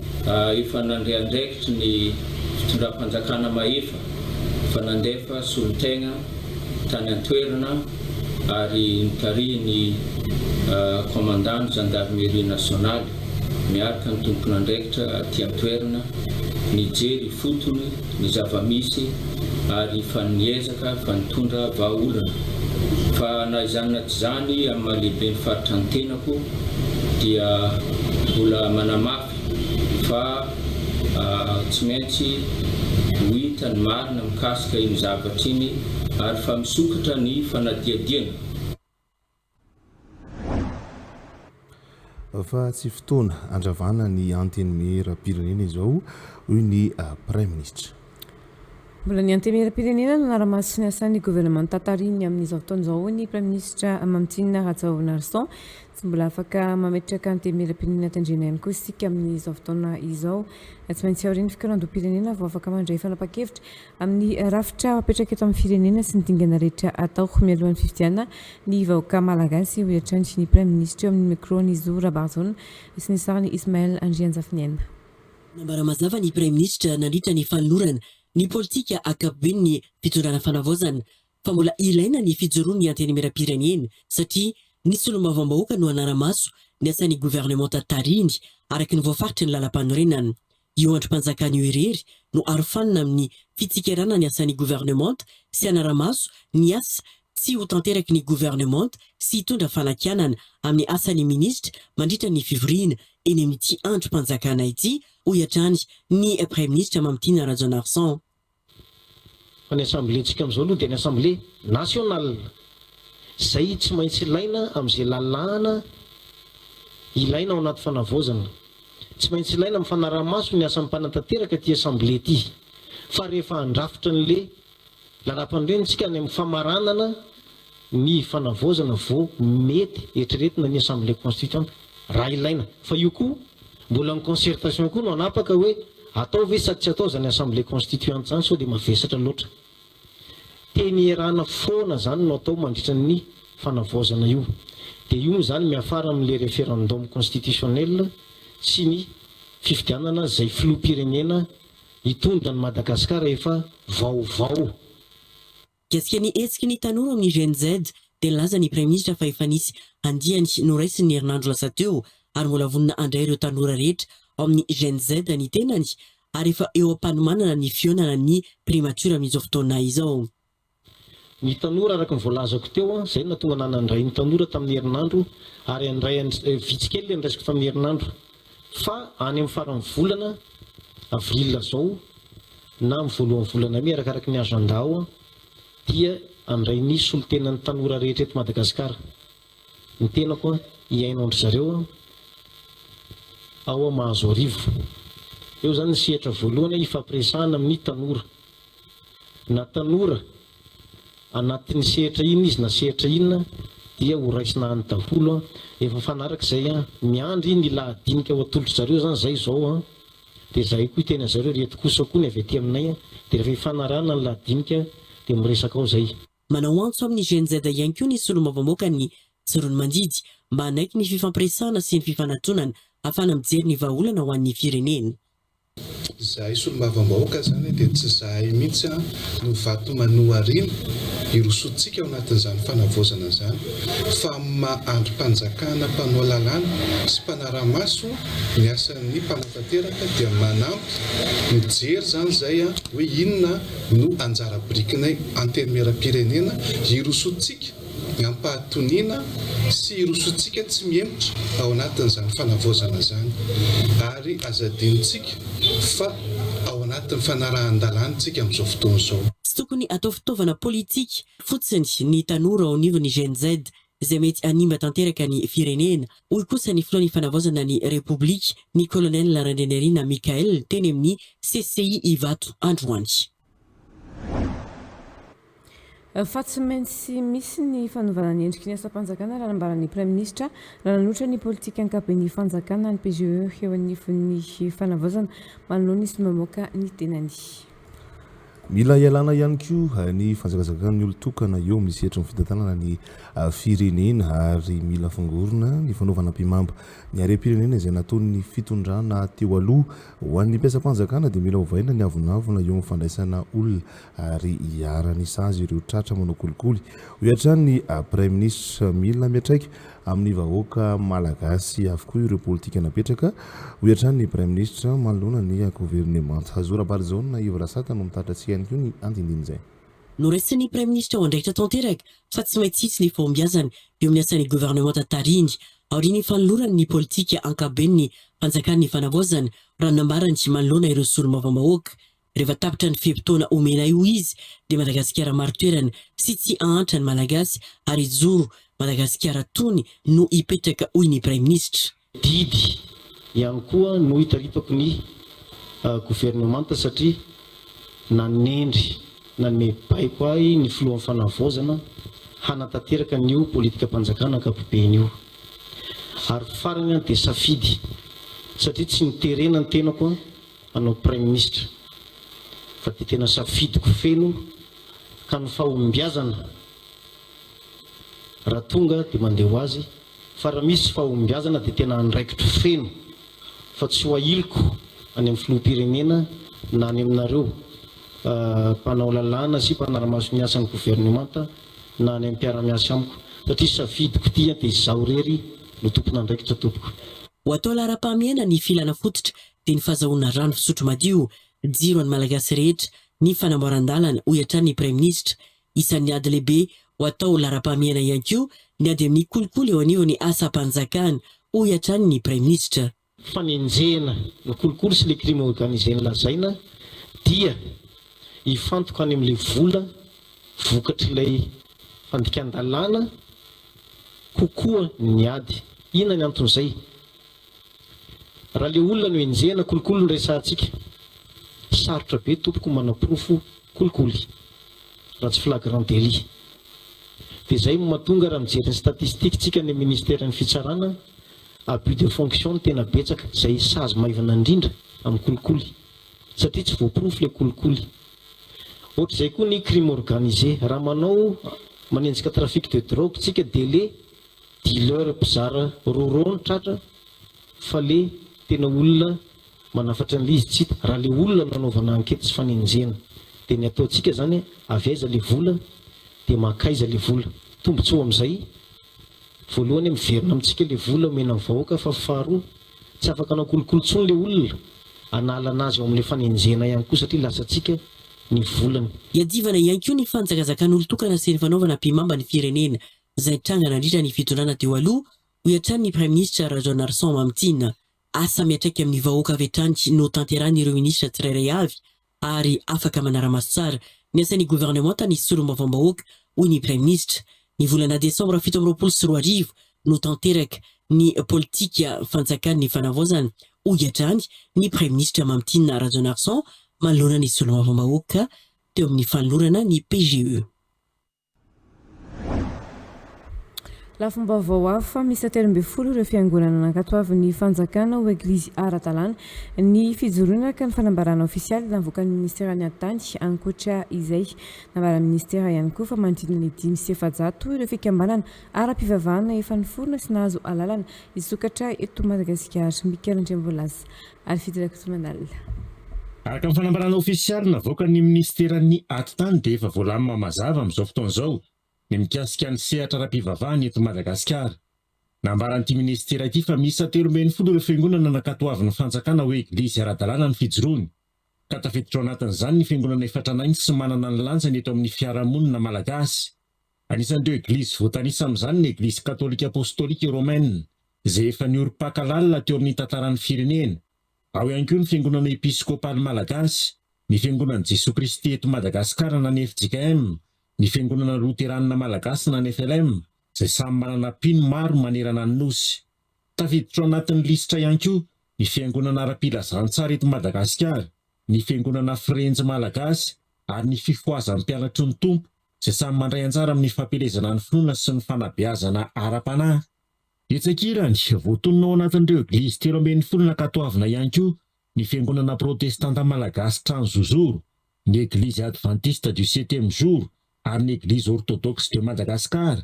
Efa nandray andraikitry ny fitondram-panjakana mahefa fa nandefa solontena tany an-toerana ary notarihin'ny Commandant Gendarmerie Nationale miaraka ny tompon'andraikitra aty an-toerana nijery ifotony ny zava-misy ary efa niezaka fa nitondra vahaolana fa na izany na tsy izany amin'ny maha lehiben'ny faritra ny tenako dia mbola manamafy fa tsy maintsy ho hita ny marina mikasika iny zavatra iny ary fa misokatra ny fanadihadiana. Fa tsy fotoana handravana ny Antenimierampirenena izao, hoy ny Praiminisitra. Mbola ny Antenimierampirenena no hanara-maso ny asan'ny governemanta tarihiny amin'izao fotoana izao, hoy ny Praiminisitra Mamitiana Rajaonarison. Tsy mbola afaka mametraka Antenimierampirenena tendrena ihany koa isika amin'izao fotoana izao. Tsy maintsy aorian'ny fikaonandoham-pirenena vao afaka mandray fanapahan-kevitra Amin'ny rafitra apetraka eto amin'ny firenena sy ny dingana rehetra atao mialohan'ny fifidianana ny vahoaka malagasy, hoy hatrany ny Praiminisitra eo amin'ny micro-n'i Zo Rabarijaona sy ny sarin'i Ismaël Andrianjafiniaina. Nambara mazava ny Praiminisitra nandritra ny fanolorana ny politika ankapoben'ny fitondrana fanavaozana fa mbola ilaina ny fijoroan'ny Antenimierampirenena satria ny solombavambahoaka no hanara-maso ny asan'ny governemanta tarihiny araka ny voafaritry ny lalampanorenana. Io andrim-panjakana io irery no arofanina amin'ny fitsikerana ny asan'ny governemanta sy hanara-maso ny asa tsy ho tanteraky ny governemanta sy hitondra fanakianana amin'ny asan'ny minisitra mandritra ny fivoriana eny amin'ity andrim-panjakana ity, hoy hatrany ny Praiminisitra Mamitiana Rajaonarison. Fa ny assemblée-ntsika amin'izao aloha dia ny assemblée nationale izay tsy maintsy ilaina amin'izay lalàna ilaina ao anaty fanavaozana. Tsy maintsy ilaina amin'ny fanaraha-maso ny asan'ny mpanatanteraka ity assemblée ity. Fa rehefa handrafitra an'le lalàmpanorenana isika any amin'ny famaranana ny fanavaozana vao mety eritreretina ny assemblée constituante. Raha ilaina. Fa io koa mbola ny concertation koa no hanapaka hoe atao ve sa tsy atao izany assemblée constituante izany sao dia mavesatra loatra. Teny ierana foana izany no atao mandritra ny fanavaozana io. Dia io moa izany miafara amin'ilay référendum constitutionnel sy ny fifidianana izay filoham-pirenena hitondra an'i Madagasikara efa vaovao. Mikasika ny hetsiky ny tanora ao amin'ny Gen Z dia nilaza ny Praiminisitra fa efa nisy andiany noraisiny ny herinandro lasa teo ary mbola vonona handray ireo tanora rehetra ao amin'ny Gen Z ny tenany ary efa eo am-panomanana ny fihaonana ny Primature amin'izao fotoana izao. Ny tanora araka ny voalazako teo, izay no nahatonga anah nandray ny tanora tamin'ny herinandro ary handray an vitsy kely ilay noraisiko tamin'ny herinandro fa any amin'ny faran'ny volana avril izao na amin'ny voalohan'ny volana mey arakaraky ny agenda ao dia handray ny solontenan'ny tanora rehetra eto Madagasikara ny tenako hihaino an-dry zareo ao Mahazoarivo. Eo izany ny sehatra voalohany hifampiresahana amin'ny tanora. Na tanora anatin'ny sehatra inona izy na sehatra inona dia ho raisina any daholo an! Efa mifanaraka izay an! Miandry ny lahadinika ho atolotry zareo izany izay izao an! Dia izahay koa hiteny an'zareo ry eto kosa koa ny avy aty aminay an! Dia rehefa hifanarahana ny lahadinika dia miresaka ao izay. Manao antso amin'ny Gen Z ihany koa ny solombavambahoakan'ny Tsiroanomandidy mba hanaiky ny fifampiresahana sy ny fifanatonana ahafahana mijery ny vahaolana ho an'ny firenena. Izahay solombavambahoaka izany dia tsy izahay mihitsy no vato manoharina hirosoantsika ao anatin'izany fanavaozana izany fa amin'ny maha andrim-panjakana mpanao lalàna sy mpanara-maso ny asan'ny mpanatanteraka dia manampy mijery izany izay hoe inona no anjara birikinay antenimierampirenena hirosoantsika ampahatoniana sy hirosoantsika tsy mihemotra ao anatin'izany fanavaozana izany ary aza adinontsika fa ao anatin'ny fanarahan-dalàna isika amin'izao fotoana izao. Tsy tokony atao fitaovana politika fotsiny ny tanora ao anivon'ny Gen Z izay mety hanimba tanteraka ny firenena, hoy kosa ny filohan'ny fanavaozana ny Repoblika, ny Colonel Randrianirina Michaël teny amin'ny CCI Ivato androany. Fa tsy maintsy misy ny fanovana ny endriky ny asam-panjakana raha nambaran'ny Praiminisitra raha nanolotra ny politika ankapoben'ny fanjakana ny PGE eo anivon'ny fanavaozana manoloana izy mamoaka ny tenany. Mila ialana ihany koa ny fanjakazakan'ny olon-tokana eo amin'ny sehatry ny fitantanana ny firenena ary mila fongorina ny fanaovana ampihimamba ny harem-pirenena izay nataon'ny fitondrana teo aloha. Ho an'ny mpiasam-panjakana dia mila ovaina ny avonavona eo amin'ny fandraisana olona ary iharan'ny sazy ireo tratra manao kolikoly, hoy hatrany ny Praiminisitra. Mila miantraika amin'ny vahoaka malagasy avokoa ireo politika napetraka, hoy hatrany ny Praiminisitra manoloana ny governemanta. Zo Rabarijaona Yves Rasata no mitaritra antsika ihany koa ny andindinin'izay. Noraisin'ny Praiminisitra ho andraikitra tanteraka fa tsy maintsy hisy ny fahombiazana eo amin'ny asan'ny governemanta tarihiny aorian'ny fanolorany ny politika ankapoben'ny fanjakan'ny fanavaozana, raha ny nambarany manoloana ireo solombavambahoaka. Rehefa tapitra ny fe-potoana omenay hoy izy dia Madagasikara marin-toerana sy tsy hahantra ny Malagasy ary hijoro Madagasikara tony no hipetraka hoy ny Praiminisitra. Didy ihany koa no itaritako ny governemanta satria nanendry, nanome baiko ahy ny filohan'ny fanavaozana hanatanteraka an'io politikam-panjakana ankapobeny io. Ary farany dia safidy satria tsy noterena ny tenako hanao praiminisitra fa dia tena safidiko feno ka ny fahombiazana raha tonga dia mandeha ho azy fa raha misy fahombiazana dia tena andraikitro feno fa tsy ho ahiliko any amin'ny filoham-pirenena na any aminareo mpanao lalàna sy mpanara-maso ny asan'ny governemanta na any amin'ny mpiara-miasa amiko satria safidiko ity dia izaho irery no tompon'andraikitra tompoko. Ho atao laharam-pahamehana ny filana fototra dia ny fahazahoana rano fisotro madio, jiro an'ny Malagasy rehetra, ny fanamboaran-dalana, hoy hatrany ny Praiminisitra. Isan'ny ady lehibe ho atao laharam-pahamehana ihany koa ny ady amin'ny kolikoly eo anivon'ny asam-panjakana, hoy hatrany ny Praiminisitra. Fanenjehana ny kolikoly sy le crime organisé nolazaina dia hifantoka any amin'ilay vola vokatr'ilay fandikan-dalàna kokoa ny ady. Inona ny anton'izay? Raha le olona no enjehina kolikoly no resahantsika. Sarotra be tompoko manaporofo kolikoly raha tsy flagrant délit. Dia zay no mahatonga raha mijery ny statistique tsika any amin'ny ministeran'ny fitsarana. Abus de fonction no tena betsaka, izay sazy maivana indrindra amin'ny kolikoly, satria tsy voaporofo ilay kolikoly. Ohatr'izay koa ny crime organisé, raha manao manenjika trafic de drogue tsika dia le dealer mpizara roro no tratra fa le tena olona manafatra an'ilay izy tsy hita, raha le olona nanaovana enquête sy fanenjehana dia ny ataontsika zany avy aiza le vola dia mankaiza le vola, tombotsoa amin'izay voalohany miverina amintsika le vola omena ny vahoaka fa faharoa tsy afaka hanao kolikoly intsony le olona analana azy ao amin'ilay fanenjehana ihany koa satria lasantsika ny volany. Iadivana ihany koa ny fanjakazakan'olon-tokana sy ny fanaovana ampihimamba ny firenena izay nitranga nandritra ny fitondrana teo aloha, hoy hatrany ny Praiminisitra Rajaonarison Mamitiana. Asa miantraika amin'ny vahoaka avy hatrany no tanterahin'ireo minisitra tsirairay avy ary afaka manara-maso tsara ny asan'ny governemanta ny solombavambahoaka, hoy ny Praiminisitra. Ny volana desambra 2027 no tanteraka ny politika fanjakan'ny fanavaozana, hoy hatrany ny Praiminisitra Mamitiana Rajaonarison manoloana ny solombavambahoaka teo amin'ny fanolorana ny PGE. Lafim-baovao hafa, miisa 13 ireo fiangonana nankatoavin'ny fanjakana ho eglizy ara-dalàna ny fijoroana araka ny fanambarana ofisialy navoakan'ny minisiteran'ny Atitany. Ankoatra izay, nambaran'ny minisitera ihany koa fa manodidina ny 405 ireo fikambanana ara-pivavahana efa niforona sy nahazo alalana hisokatra eto Madagasikara. Mickaël Andriamboalaza ary Fidy Rakotomanala. Araka ny fanambarana ofisialy navoakan'ny minisiteran'ny Atitany dia efa voalamina mazava amin'izao fotoana izao ny mikasika ny sehatra ara-pivavahana eto Madagasikara. Nambaran'ity minisitera ity fa miisa 13 ireo fiangonana nankatoavin'ny fanjakana ho eglizy ara-dalàna ny fijoroany, ka tafiditra ao anatin'izany ny fiangonana efa tranainy sy manana ny lanjany eto amin'ny fiarahamonina malagasy. Anisan'ireo eglizy voatanisa amin'izany ny Eglizy Katolika Apostolika Romaine, izay efa niorim-paka lalina teo amin'ny tantaran'ny firenena. Ao ihany koa ny Fiangonana Episkopaly Malagasy, ny Fiangonan'i Jesoa Kristy eto Madagasikara na ny fjkm, ny Fiangonana Loteranina Malagasy na ny flm, izay samy manana mpino maro manerana ny Nosy. Tafiditra ao anatin'ny lisitra ihany koa ny Fiangonana ara-pilazantsara eto Madagasikara, ny Fiangonana Frenjy Malagasy ary ny Fifohazan'ny Mpianatry ny Tompo, izay samy mandray anjara amin'ny fampielezana ny finoana sy ny fanabeazana ara-panahy. Etsy ankilany, voatonona ao anatin'ireo eglizy 13 nankatoavina ihany koa ny Fiangonana Protestanta Malagasy Trano Zozoro, ny Eglizy Advantiste du Septième Jour ary ny Eglizy Orthodoxe de Madagascar.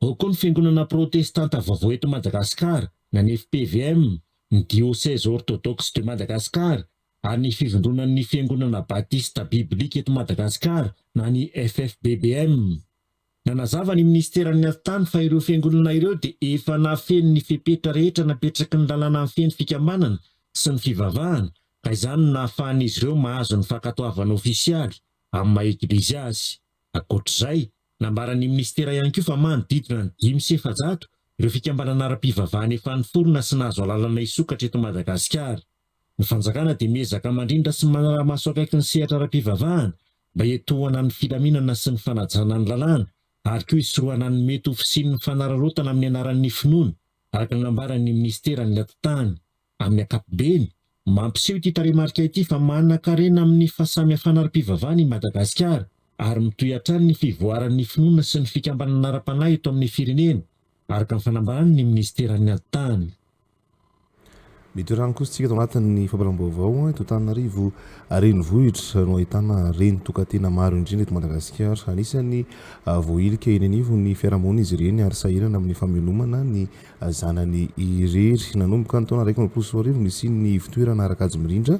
Ao koa ny Fiangonana Protestanta Vaovao eto Madagasikara na ny fpvm, ny Diocèse Orthodoxe de Madagascar ary ny Fivondronan'ny Fiangonana Batista Biblika eto Madagasikara na ny FFBBM. Nanazava ny minisiteran'ny Atitany fa ireo fiangonana ireo dia efa nahafeno ny fepetra rehetra napetraky ny lalàna mifehy ny fikambanana sy ny fivavahana ka izany no nahafahan'izy ireo mahazo ny fankatoavana ofisialy amin'ny maha eglizy azy. Ankoatra izay, nambaran'ny minisitera ihany koa fa manodidina ny 405 ireo fikambanana ara-pivavahana efa niforona sy nahazo alalana hisokatra eto Madagasikara. Ny fanjakana dia miezaka mandrindra sy manara-maso akaiky ny sehatra ara-pivavahana mba hiantohana ny filaminana sy ny fanajana ny lalàna ary koa hisorohana ny mety ho fisian'ny fanararaotana amin'ny anaran'ny finoana, araka ny nambaran'ny minisiteran'ny Atitany. Amin'ny ankapobeny, mampiseho ity tarehimarika ity fa manankarena amin'ny fahasamihafana ara-pivavahana i Madagasikara ary mitohy hatrany ny fivoaran'ny finoana sy ny fikambanana ara-panahy eto amin'ny firenena, araka ny fanambaran'ny minisiteran'ny Atitany. Mitohy kosa isika ato anatin'ny fampahalalam-baovao eto Antananarivo renivohitra no ahitana reny tokan-tena maro indrindra eto Madagasikara. Anisan'ny voahilika eny anivon'ny fiarahamonina izy ireny ary sahirana amin'ny famelomana ny zanany irery. Nanomboka ny taona 2021 nisian'ny ivon-toerana ara-kajy mirindra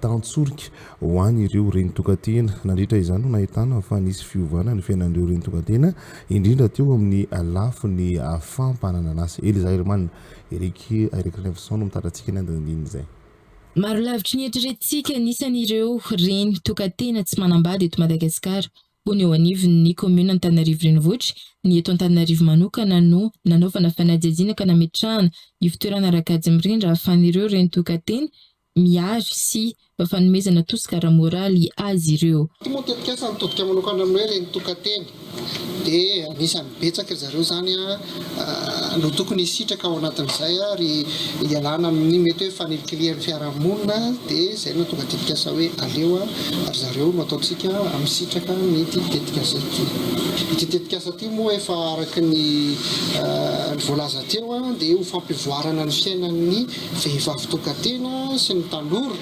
tantsorika ho an'ireo reny tokan-tena. Nandritra izany no nahitana fa nisy fiovana ny fiainan'ireo reny tokan-tena indrindra teo amin'ny lafiny fampananan'asa. Eliza Herman. Eric Eric Revson no mitatra antsika ny andinindin'izay. Maro lavitry ny eritreretintsika ny isan'ireo reny tokan-tena tsy manambady eto Madagasikara, hoy ny eo anivon'ny kaominina Antananarivo Renivohitra. Ny eto Antananarivo manokana no nanaovana fanadihadiana ka nametrahana ivontoerana ara-kajy mirindra ahafahan'ireo reny tokan-tena. Mihary sy fanomezana tosika ara-moraly azy ireo. Ity moa tetikasa nitodika manokana amin'ny hoe reny tokan-tena dia anisan'ny betsaka ry zareo izany no tokony hisitraka ao anatin'izay ary hialana amin'ny mety hoe fanilikilihan'ny fiarahamonina dia izay no tonga tetikasa hoe aleo ry zareo no ataontsika misitraka an'ity tetikasa ity. Ity tetikasa ity moa efa araka ny voalaza teo dia ho fampivoarana ny fiainan'ny vehivavy tokan-tena sy ny tanora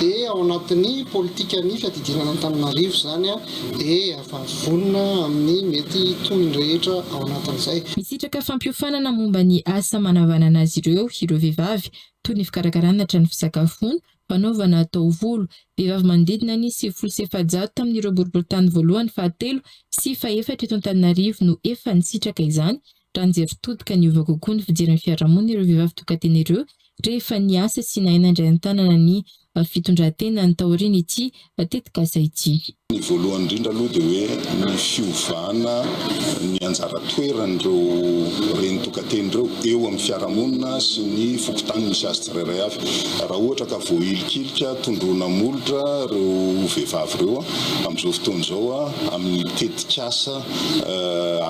dia ao anatin'ny politikan'ny fiadidiana an'Antananarivo izany dia efa vonona amin'ny mety tohiny rehetra ao anatin'izay. Misitraka fampiofanana momba ny asa manavanana azy ireo ireo vehivavy, toy ny fikarakarana hatrany fisakafoana, fanaovana taovolo. Vehivavy manodidina ny 490 tamin'ireo boriborintany voalohany, fahatelo sy fahefatra eto Antananarivo no efa nisitraka izany Raha nijery todika niova kokoa ny fijerin'ny fiarahamonina ireo vehivavy tokan-tena ireo rehefa niasa sy nahay nandray an-tanana ny fitondran-tenany taorian'ity tetikasa ity. Ny voalohany indrindra aloha dia hoe ny fiovana ny anjara toeran'ireo reny tokan-tena ireo eo amin'ny fiarahamonina sy ny fokontany misy azy tsirairay avy. Raha ohatra ka voahilikilika tondroina molotra ireo vehivavy ireo amin'izao fotoana izao amin'ny tetikasa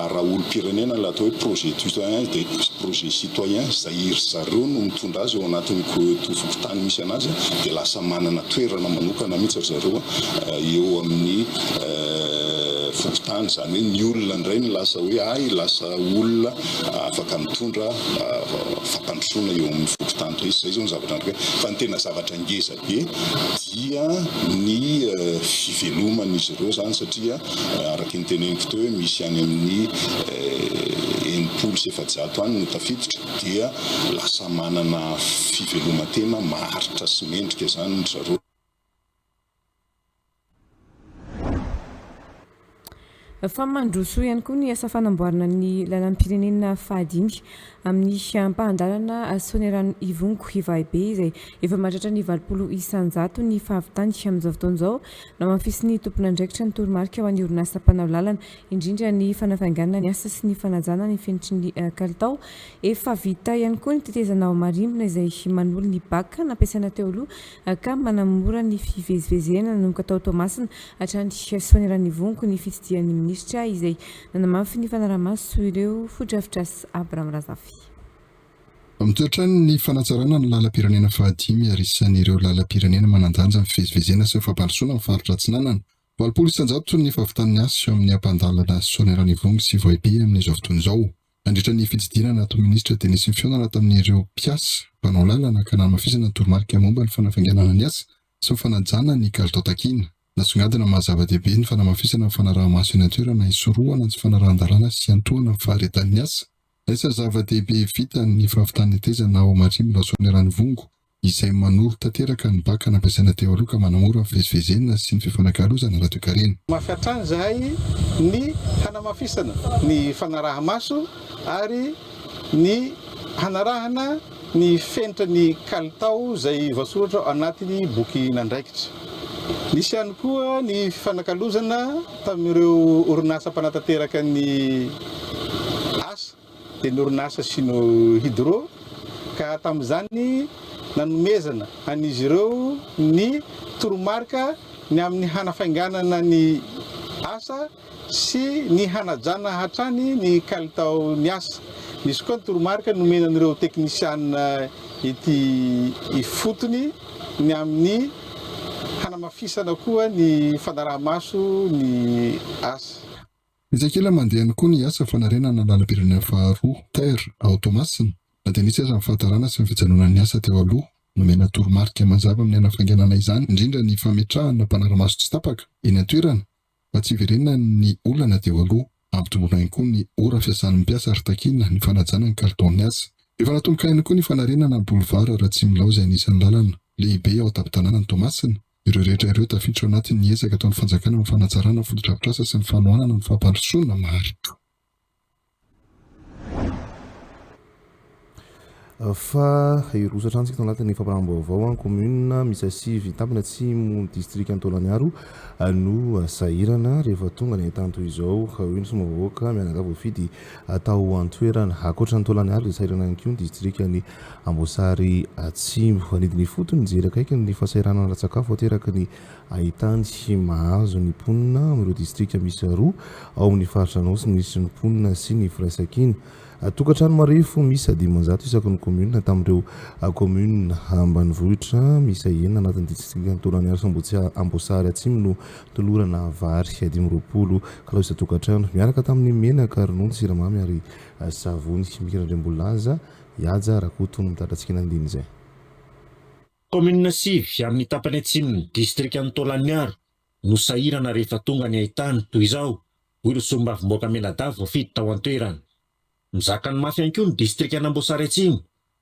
ara-olom-pirenena ilay atao hoe projet citoyen dia projet citoyen izay ry zareo no mitondra azy ao anatin'ny fokontany misy anazy dia lasa manana toerana manokana mihitsy ry zareo eo amin'ny fokontany, izany hoe ny olona indray no lasa hoe hay lasa olona afaka mitondra fampandrosoana eo amin'ny fokontany indray, izay izao ny zavatra anankiray fa ny tena zavatra ngeza be dia ny fiveloman'izy ireo izany satria Araka ny teneniko teo hoe misy any amin'ny 460 any no tafiditra dia lasa manana fiveloman-tena maharitra sy mendrika izany ry zareo. Fa mandroso ihany koa ny asa fanamboarana ny lalam-pirenena fahadimy amin'ny ampahan-dalana Soanierano Ivongo Ivahibe izay efa mahatratra ny 80% ny fahavitany amin'izao fotoana izao. Namafisin'ny tompon'andraikitra ny toromarika ho an'ny orinasa mpanao lalana, indrindra ny fanafainganana ny asa sy ny fanajana ny fenitry ny kalitao. Efa vita ihany koa ny tetezana ao Marimbona izay manolo ny bac nampiasaina teo aloha ka manamora ny fivezivezena nanomboka tao Toamasina hatrany Soanierana-Ivongo ny fitsidihan'ny minisitra izay nanamafy ny fanaraha-maso ireo fotodrafitrasa Abraham Razafy. Mitohy hatrany ny fanatsarana ny lalam-pirenena fahadimy ary isan'ireo lalam-pirenena manan-danja amin'ny fivezivezena sy ny fampandrosoana ny faritra Atsinanana. 80% ny fahavitan'ny asa eo amin'ny ampahan-dalana Soanierana-Ivongo sy Vohibe amin'izao fotoana izao. Nandritra ny fitsidihana nataon'ny minisitra dia nisy ny fihaonana tamin'ireo mpiasa mpanao lalana ka nanamafisana ny toromarika momba ny fanafainganana ny asa sy ny fanajana ny kalitao takiana. Nasongadina maha zava-dehibe ny fanamafisana ny fanaraha-maso eny an-toerana hisorohana ny tsy fanarahan-dalàna sy hiantohana ny faharetan'ny asa. Anisan'ny zava-dehibe vita ny fahavitan'ny tetezana ao Marimo Rasoaniranivongo, izay manoro tanteraka ny baka nampiasaina teo aloha ka manamora ny fivezivezena sy ny fifanakalozana ara-toekarena. Mafy hatrany izahay ny hanamafisana ny fanaraha-maso ary ny hanarahana ny fenitra ny kalitao izay voasoratra ao anatin'ny bokin'andraikitra. Nisy ihany koa ny fifanakalozana tamin'ireo orinasa mpanatanteraka ny asa, dia ny orinasa Sino Hydro, ka tamin'izany nanomezana an'izy ireo ny toromarika ny amin'ny hanafainganana ny asa sy ny hanajana hatrany ny kalitaon'ny asa. Nisy koa ny toromarika nomena an'ireo teknisianina ety ifotony ny amin'ny hanamafisana koa ny fanaraha-maso ny asa. Etsy ankilany mandeha ihany koa ny asa fanarenana ny lalam-pirenena faharoa, ter, ao Toamasina, na dia nisy aza ny fahatarana sy ny fijanonan'ny asa teo aloha. Nomena toromarika mazava amin'ny hanafainganana izany, indrindra ny fametrahana mpanara-maso tsy tapaka eny an-toerana Mba tsy hiverenany ny olana teo aloha, ampitomboina ihany koa ny ora fiasan'ny mpiasa ary takiana ny fanajana ny kalitaon'ny asa. Efa natomboka ihany koa ny fanarenana ny boulevard Ratsimilaho izay anisan'ny lalana lehibe ao an-tampon-tanànan'i Toamasina. Ireo rehetra ireo tafiditra ao anatin'ny ezaka ataon'ny fanjakana amin'ny fanatsarana ny fotodrafitrasa sy ny fanohanana ny fampandrosoana maharitra. Fa hiroso hatrany isika tao anatin'ny fampahalalam-baovao an, commune miisa 9 tampony atsimo distrikan'i Taolagnaro no sahirana rehefa tonga ny haintany toy izao, hoy ny solombavambahoaka mianadahy voafidy tao an-toerana. Ankoatra an'i Taolagnaro dia sahirana ihany koa ny distrikan'i Amboasary Atsimo. Nidina ifotony nijery akaiky ny fahasahiranana ara-tsakafo ateraky ny haintany mahazo ny mponina amin'ireo distrika miisa roa ao amin'ny faritra Anôsy ny minisitry ny mponina sy ny firaisankina. Tokantrano marefo miisa 500 isaky ny kaominina tamin'ireo kaominina ambanivohitra miisa enina anatin'ny distrikan'i Taolagnaro sy Amboasary Atsimo no tolorana vary 25 kilao isan-tokantrano miaraka tamin'ny menaka, ronono, siramamy ary savony. Mika Randriambolilaza, Ihaja Rakoto no mitatra antsika ny andininy izay. Kaominina sivy amin'ny tapany atsimon'ny distrikan'i Taolagnaro no sahirana rehefa tonga ny haintany toy izao, hoy ireo solombavambahoaka mianadahy voafidy tao an-toerana. Mizaka ny mafy ihany koa ny distrikan'Amboasary Atsimo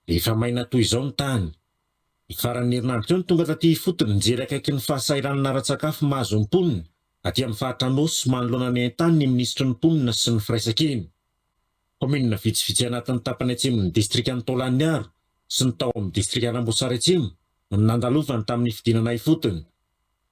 rehefa maina toy izao ny tany. Ny faran'ny herinandro teo no tonga taty ifotony nijery akaiky ny fahasahiranana ara-tsakafo mahazo ny mponina aty amin'ny faritra Anôsy manoloana ny haintany ny minisitry ny mponina sy ny firaisankina. Kaominina vitsivitsy anatin'ny tapany atsimon'ny distrikan'i Taolagnaro sy ny tao amin'ny distrikan'Amboasary Atsimo no nandalovany tamin'ny fidinana ifotony.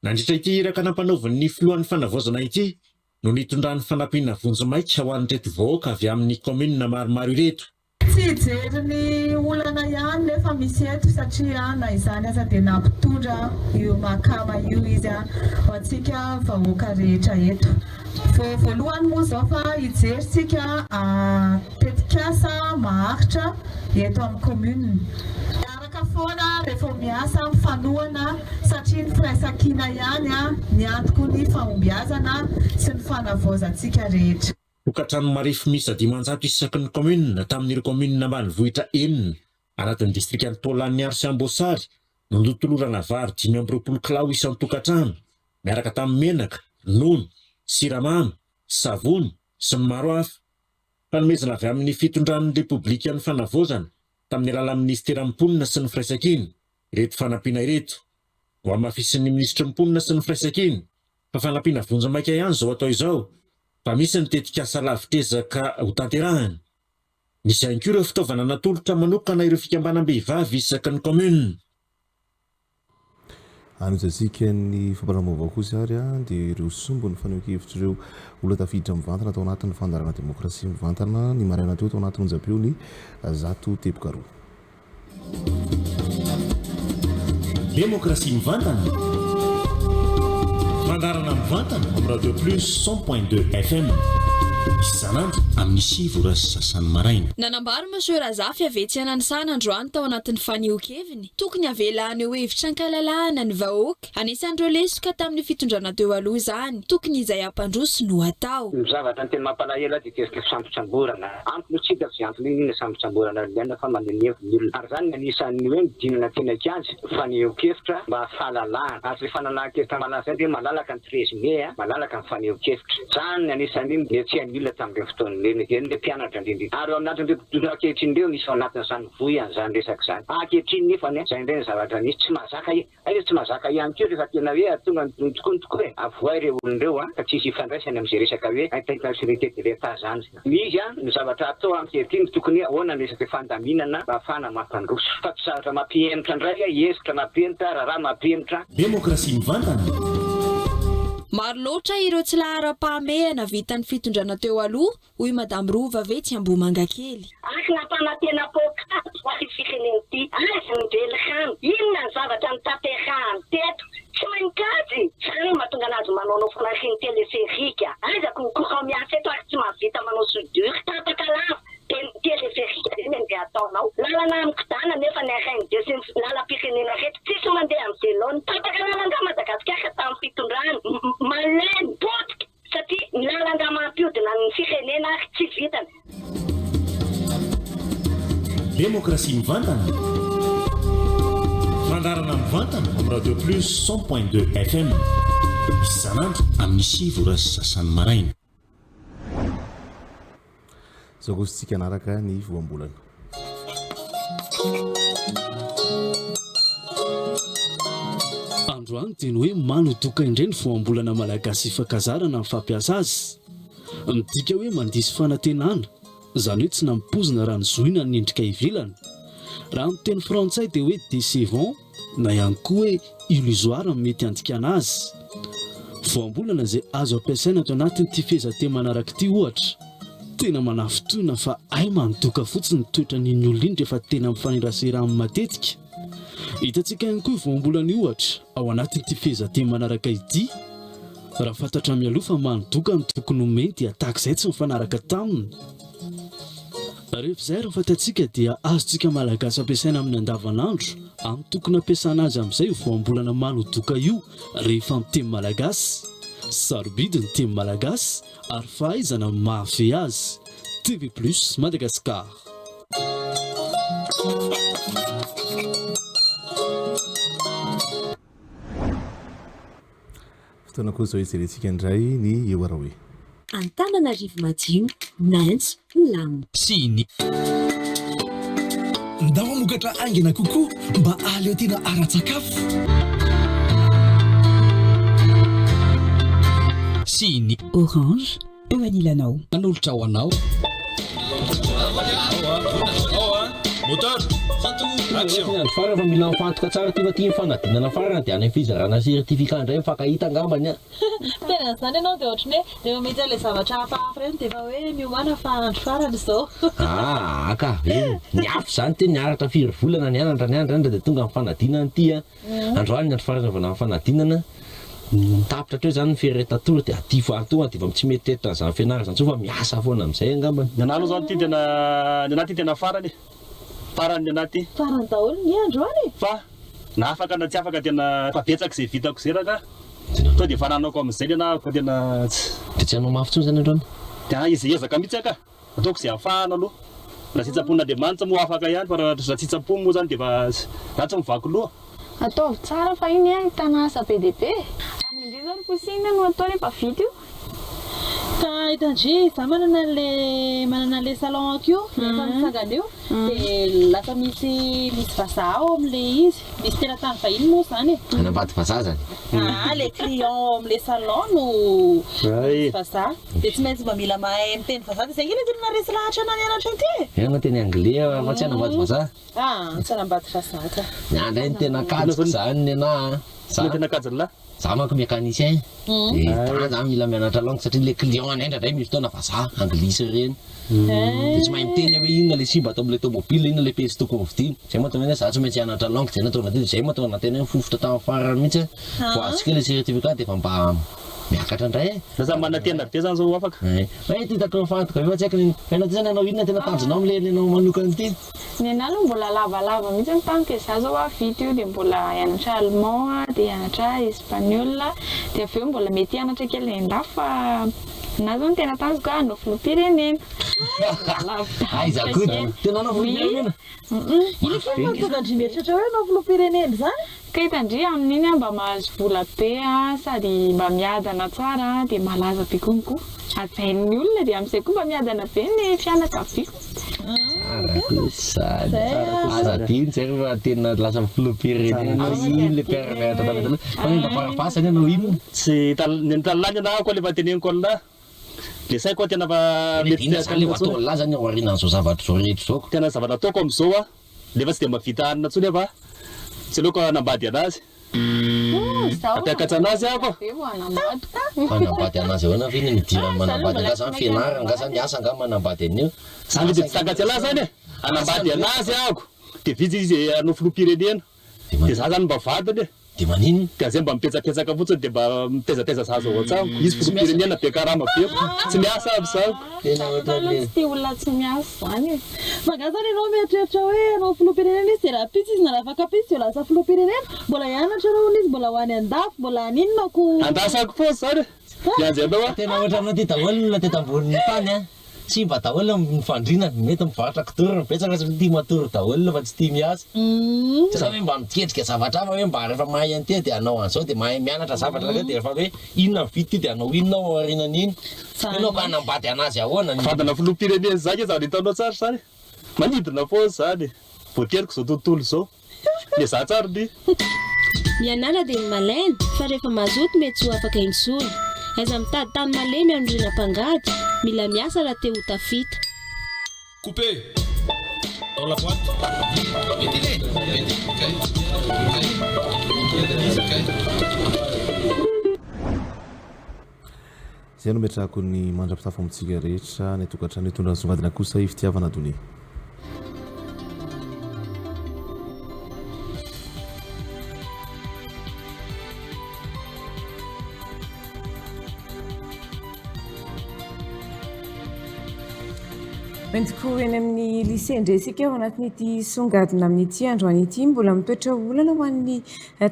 Nandritra ity iraka nampanaovin'ny filohan'ny fanavaozana ity no nitondrany fanampiana vonjimaika ho an'ireto vahoaka avy amin'ny kaominina maromaro ireto. Tsy hijery ny olana ihany nefa misy eto satria na izany aza dia nampitondra io Mahakama io izy ho antsika vahoaka rehetra eto. Vao voalohany moa izao fa hijery tsika tetikasa maharitra eto amin'ny commune. Miaraka foana rehefa miasa, mifanohana satria ny firaisankina ihany ny antoky ny fahombiazana sy ny fanavaozantsika rehetra. Tokantrano marefo miisa 500 isaky ny kaominina tamin'ireo kaominina ambanivohitra enina anatin'ny distrikan'i Taolagnaro sy Amboasary no notolorana vary 25 kilao isan-tokantrano miaraka tamin'ny menaka, ronono, siramamy, savony sy ny maro hafa. Fanomezana avy amin'ny fitondran'ny Repoblikan'ny Fanavaozana tamin'ny alalan'ny Minisiteran'ny Mponina sy ny Firaisankina ireto fanampiana ireto. Nohamafisin'ny Minisitry ny Mponina sy ny Firaisankina fa fanampiana vonjimaika ihany izao atao izao fa misy ny tetikasa lavitr'ezaka hotanterahina. Nisy ihany koa ireo fitaovana natolotra manokana ireo fikambanam-behivavy isaky ny kaominina. Anohizantsika ny fampahalalam-baovao kosa ary dia ireo sombin'ny fanehoan-kevitr'ireo olona tafiditra mivantana tao anatin'ny fandaharana Demokrasia mivantana ny maraina teo tao anaty onjam-peo ny 100.2. Demokrasia mivantana, fandaharana mivantana amin'ny Radio Plus 100 point 2 FM isan'andro amin'ny sivy ora sy sasany maraina. Nanambara Monsieur Razafy avy etsy Ananisana androany tao anatin'ny fanehoan-keviny Tokony havela haneho hevitra an-kalalahana ny vahoaka. Anisan'ireo lesoka tamin'ny fitondrana teo aloha izany. Tokony izay hampandroso no atao. Ny zavatra tena mampalahelo ahy dia kesika fisambotsamborana. Amiko aloha tsy hitako izay antony hoe inona sambotsamborana olona fa maneho ny heviny ny olona. Ary izany no anisan'ny hoe midinana teny an-kianja, fanehoan-kevitra mba fahalalahana. Ary izay fanalahan-kevitra malalaka izay dia malalaka ny 13 mai, malalaka ny fanehoan-kevitra. Izany no anisan'ny nihetsehan'ny olona tamin'ireny fotoana ireny, ireny ilay mpianatra indrindra indrindra. Ary ao anatin'ireo mpitondra ankehitriny ireo misy ao anatin'izany Voy an'izany resaka izany. Ankehitriny nefany an, izay indray ny zavatra misy, tsy mahazaka e! Aiza tsy mahazaka ihany koa rehefa tena hoe tonga ny tokoa ny tokoa e! Avoahy ireo olona ireo an, fa tsisy ifandraisany amin'izay resaka hoe intégralité de l'Etat izany. Izy an, ny zavatra atao ankehitriny tokony hoe ahoana ny resaka fandaminana mba ahafahana mampandroso. Fa tsy zavatra mampihemotra indray an, hevitra mampihemotra, raharaha mampihemotra. Demokrasia mivantana. Maro loatra ireo tsy laharam-pahamehana vitan'ny fitondrana teo aloha hoy Madame Rova ve tsy Ambohimangakely. Ary nampanantena poakaty ho ahy firenena ity. Azy ny velirano. Inona ny zavatra notanterahany teto? Tsy mahay mikajy! Zany no mahatonga anazy manaonao foana ireny téléphérique. Aiza ko ny courant miasa eto ary tsy mahavita manao soudure. Tapaka lava dia ny téléphérique ve ny andeha ataonao? Lalana amikodana nefa ny RN2 sy ny lalam-pirenena rehetra tsisy mandeha amin'ny vélo. Tapaka lalan-drà Madagasikara tamin'ny fitondrany. Malemy, potika. Satria ny lalan-drà mampiodina ny firenena ary tsy vitany. Demokrasia mivantana. Fandaharana mivantana amin'ny Radio Plus 100 point 2 FM. Isan'andro amin'ny sivy ora sy sasany maraina. Izao kosa isika hanaraka ny voambolana. Androany dia ny hoe manodoka indray ny voambolana malagasy ifankazarana ny fampiasa azy. Midika hoe mandiso fanantenana, izany hoe tsy nampoizina raha nozohina ny endrika ivelany. Raha amin'ny teny frantsay dia hoe décevant na ihany koa hoe illusoire no mety handikana azy. Voambolana izay azo ampiasaina ato anatin'ity fehezanteny manaraka ity ohatra, Tena manafintohina fa hay mandoka fotsiny ny toetran'iny olona iny rehefa tena mifanerasera aminy matetika. Hitantsika ihany koa io voambolana io ohatra ao anatin'ity fehezanteny manaraka ity, Raha fantatra mialoha fa manodoka ny tokony homeny dia tahaka izay tsy nifanaraka taminy. Rehefa izay ary ny fantatsika dia azontsika Malagasy ampiasaina amin'ny andavanandro amin'ny tokony hampiasana azy amin'izay io voambolana manodoka io rehefa miteny Malagasy. Sarobidy ny teny Malagasy ary fahaizana no mahafehy azy. TV Plus Madagascar. Fotoana koa izao hijerentsika indray ny eo Araoe. Antananarivo madio, maitso, milamina. Sy ny. Ndao hamokatra haingana kokoa mba hahaleo tena ara-tsakafo. Sy ny. Orange, eo anilanao. Manolotra ho anao. Moteur! Action! Ny andro farany fa mila mifantoka tsara ity fa ity ny fanadinana farany dia any amin'ny fizarana certificat indray mifankahita angambany an! Tena izany ianao dia ohatran'ny hoe rehefa mahita an'ilay zavatra hafahafa ireny dia efa hoe miomàna fa andro farany izao. Aa ka, eny, niafy izany ity, niaritra firy volana nianatra nianatra nianatra dia tonga ny fanadinana ity an! Androany ny andro farany fanadinana, tapitra hatreo izany ny firehetatory dia aty fa tonga dia efa tsy mieritreritra an'izany fianarana izany intsony fa miasa foana amin'izay angambany. Ny anah aloha izany ity tena, ny anah ity tena farany e! Farany ny anah ity. Farany daholo ny androany e! Fa na afaka na tsy afaka tena efa betsaka izay vitako izay rangah, tonga dia efa nanako amin'izay ny anah fa tena tsy. Dia tsy hanao mafy intsony izany androany? Dia hiezaka mihitsy aho ka! Ataoko izay ahafahana aloha. Raha sitrapon'Andriamanitra moa afaka ihany fa raha tsy sitrapony moa izany dia efa za tsy mivaky loha. Ataovy tsara fa iny ahitana asa be dia be e! Ary ny ndry zao ry poussy inona no atao rehefa vita io? Ka hitan-dry, za manana an'le manana an'le salon-ako io, efa mitsangana io, dia lasa misy misy vazaha ao amin'le izy, misy teratany vahiny moa izany e. Hanambady vazaha zany? Aa le client ao amin'le salon no misy vazaha. Dia tsy maintsy mba mila mahay miteny vazaha dia zay ange ilay tena naharesy lahatra anah nianatra ity e! Ianao teny anglais fa tsy hanambady vazaha? Ah, tsy hanambady vazaha ka. Ny ahy indray ny tena kajiko zany ny anah an. Inona tena kajin'lah? Za manko mécanicien dia za zany mila mianatra langue satria le client anay indraindray misy fotoana vazaha, anglisy ireny. Dia tsy mahay miteny hoe inona le simba ato amin'ilay tomobile, inona le pièce tokony hovidiana. Zay mahatonga hoe za tsy maintsy hianatra langue, zay nahatonga an'ity, zay mahatonga anah tena hoe mifofotra tamin'ny farany mihitsy aho. Vao azoko kely le certificat dia efa mba Miakatra indray e! Lasa manantena be zany zao ho afaka. Hay. Fa ity hitako mifantoka be fa tsy haiko ny Fa ianao ty zany hanao inona tena tanjonao amle ny anao manokana ity? Ny anah aloha mbola lavalava mihitsy ny tanjoko e, za zao a vita io dia mbola hianatra allemand a, dia hianatra espagnol dia avy eo mbola mety hianatra kely any andafy fa anah zao ny tena tanjoko a hanao filoham-pirenena. Aiza koa tena hanao filoham-pirenena? Inona koa no mahatonga an-dry mieritreritra hoe hanao filoham-pirenena izany? Ka hitan-dry amin'iny aho mba mahazo vola be a, sady mba miadana tsara dia malaza be konko. Hajain'ny olona dia amin'izay koa mba miadana be ny fianakaviako. Tsara kosa zany. Aza adino zay fa tena lasa filoham-pirenena anao iny le mpiara-mianatra taloha taloha. Fa ny mba zany anao inona? Tsy ny an'lah ny anah koa le efa teneniko an'lah. Le saiko tena fa mety Inona zany le ho ataon'lah zany aorianan'izao zavatra izao rehetra izao? Tena zavatra ataoko amin'izao a, nefa tsy dia mahavita hanina intsony aho fa tsy aleoko hanambady anazy. Hampiakatra anazy aho ko. Manambady anazy ahoana ve ny nidiran'ny manambady angaha zany fianarana angaha zany asa angaha manambady an'io? Zany ve dia tsy takats'ialahy zany e! Hanambady anazy aho dia vitsy izy hanao filoham-pirenena. Dia za zany mba vadiny e. Dia maninona? Dia zay mba mipetsapetsaka fotsiny dia mba mitezateza zaza ao an-trano. Izy filoham-pirenena be karama be. Tsy miasa aby za. Tena Za aloha tsy tia olona tsy miasa zany e. Fa angaha zany ianao mieritreritra hoe hanao filoham-pirenena izy dia rahampitso izy na rahafakampitso dia lasa filoham-pirenena? Mbola hianatra aloha hono izy, mbola ho any an-dafy, mbola haninona ko. Andrasako foana zany e. Miandry anao aho. Tena ohatranao ty daholo ny olona teto ambonin'ny tany a. Simba daholo ny fandriana, mety mivarotra kidoro ny betsaka satria tia matory daholo fa tsy tia miasa. Tsy zany hoe mba miketrika zavatra hafa hoe mba rehefa mahay an'ity dia hanao an'izao dia mahay mianatra zavatra ireo dia rehefa hoe inona ny vita ity dia hanao inona ao aorianan'iny. Ianao ka hanambady anazy ahoana ny. Vadina filoham-pirenena izany nge zavatra hitanao tsara izany e. Manidina foana izany e. Voateriko izao tontolo izao. Miezaha tsara ry. Mianara dia ny malaina fa rehefa mazoto mety tsy ho afaka intsony. Aiza mitady tany malemy hanorenam-pangady, mila miasa raha te ho tafita. Coupé! Dans la boîte. Izay no metrahako ny mandra-pitafo amintsika rehetra any an-tokantrano hitondra ny songadina kosa i Fitiavana Donia. Entiko eny amin'ny lycée indray isika ao anatin'ity songadina amin'ity androany ity. Mbola mitoetra olana ho an'ny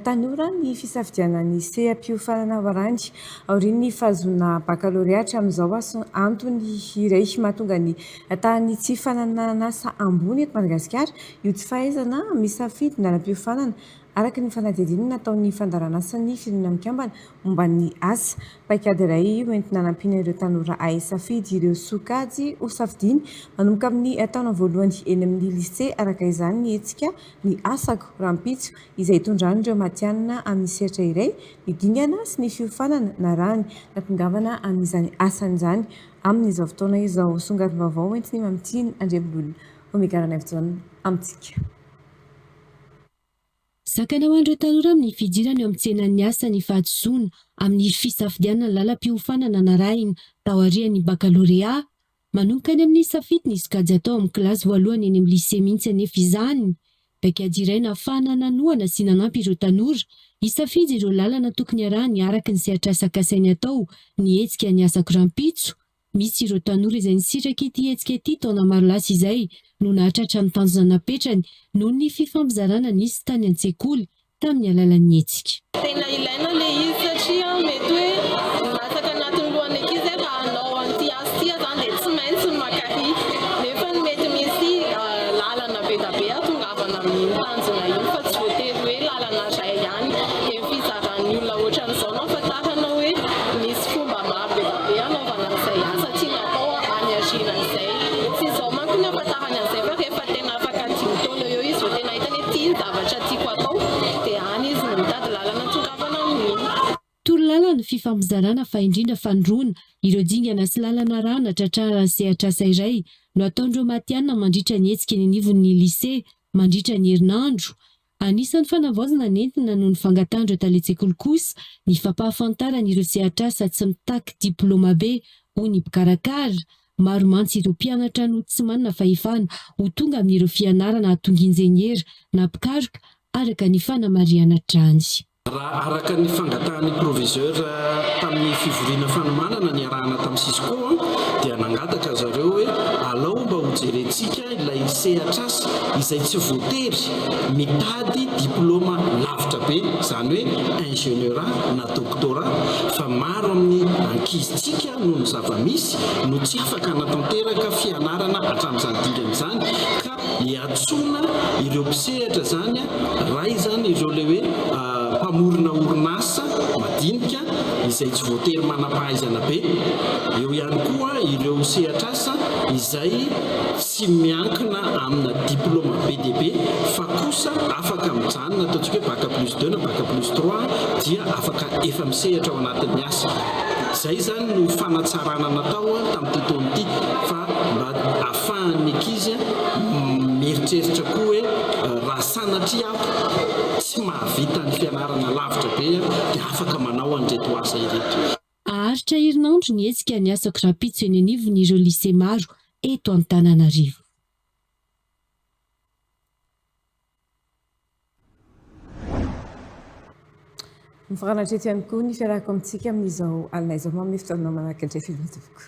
tanora ny fisafidianana ny seha-piofanana ho arahiny aorian'ny fahazoana bakalorea hatramin'izao. Antony iray mahatonga ny tahan'ny tsy fananan'asa ambony eto Madagasikara io tsy fahaizana misafidy ny lalam-piofanana araka ny fanadihadiana nataon'ny fandaharanasan'ny Firenena Mikambana momba ny asa. Paikady iray hoentina hanampiana ireo tanora hahay safidy ireo sokajy ho safidiany manomboka amin'ny taona voalohany eny amin'ny lycée araka izany ny hetsika Ny Asako rahampitso izay hitondran'ireo matihanina amin'ny sehatra iray ny dingana sy ny fiofanana narahany natongavana amin'izany asany izany amin'izao fotoana izao. Songadim-baovao hoentin'i Mamitiana Andriambololona Omega Ranaivojaona amintsika. Sakana ho an'ireo tanora amin'ny fidirana eo amin'ny tsenan'ny asa ny fahadisoana amin'ny fisafidianana ny lalam-piofanana narahina taorian'ny bakalorea. Manomboka any amin'ny safidy ny sokajy atao amin'ny kilasy voalohany eny amin'ny lycée mihitsy anefa izany. Paikady iray nahafahana nanohana sy nanampy ireo tanora hisafidy ireo lalana tokony harahiny araka ny sehatr'asa kasainy atao ny hetsika Ny Asako Rahampitso. Misy ireo tanora izay nisitraka ity hetsika ity taona maro lasa izay no nahatratra ny tanjona napetrany noho ny fifampizarana nisy tany an-tsekoly tamin'ny alalan'ny hetsika. Tena ilaina ilay izy satria mety hoe milatsaka anatin'ny lohan'ny ankizy hoe raha hanao an'ity asa ity aho izany dia tsy maintsy maka ahy. Nefa mety misy lalana be dia be hahatongavana amin'iny tanjona iny fa tsy voatery hoe lalana iray ihany. Dia ny fizaran'ny olona ohatran'izao no ahafantarana hoe misy fomba maro be dia be hanaovana an'izay asa tiana atao any aoriana izay. Tsy izao manko ny ahafantarany an'izay fa rehefa tena afaka dimy taona eo izy vao tena hitany hoe ity ny zavatra tiako atao dia any izy no mitady lalana hatongavana amin'iny. Torolalana, fifampizarana fa indrindra fanoroana ireo dingana sy lalana arahana tratrarana sehatr'asa iray no ataon'ireo matihanina mandritra ny hetsika eny anivon'ny lycée mandritra ny herinandro. Anisan'ny fanavaozana nentina noho ny fangatahan'ireo talen-tsekoly kosa ny fampahafantarana ireo sehatr'asa tsy mitaky diplaoma be, hoy ny mpikarakara. Maro mantsy ireo mpianatra no tsy manana fahefana ho tonga amin'ireo fianarana hahatonga injeniera na mpikaroka, araka ny fanamarihana hatrany. Raha araka ny fangatahan'ny proviseur tamin'ny fivoriana fanomanana niarahana tamin'ny Cisco dia nangataka zareo hoe alao mba ho jerentsika ilay sehatr'asa izay tsy voatery mitady diplaoma lavitra be, izany hoe ingenieurat na doctorat, fa maro amin'ny ankizintsika noho ny zava-misy no tsy afaka hanatanteraka fianarana hatramin'izany dingana izany ka iantsoana ireo mpisehatra izany, ray izany ireo ilay hoe mpamorona orinasa madinika izay tsy voatery manam-pahaizana be, eo ihany koa ireo sehatr'asa izay tsy miankina amina diplaoma be dia be fa kosa afaka mijanona ataontsika hoe bac plus deux na bac plus trois dia afaka efa misehatra ao anatin'ny asa. Izay izany no fanatsarana natao tamin'ity taona ity fa mba ahafahan'ny ankizy mieritreritra koa hoe raha sanatria aho tsy mahavita ny fianarana lavitra be dia afaka manao an'ireto asa ireto. Haharitra herinandro ny hetsika ny asako rahampitso eny anivon'ireo lycée maro eto Antananarivo. Mifarana hatreto ihany koa ny fiarahako amintsika amin'izao alina izao. Manome fotoana manaraka indray veloma tompoko.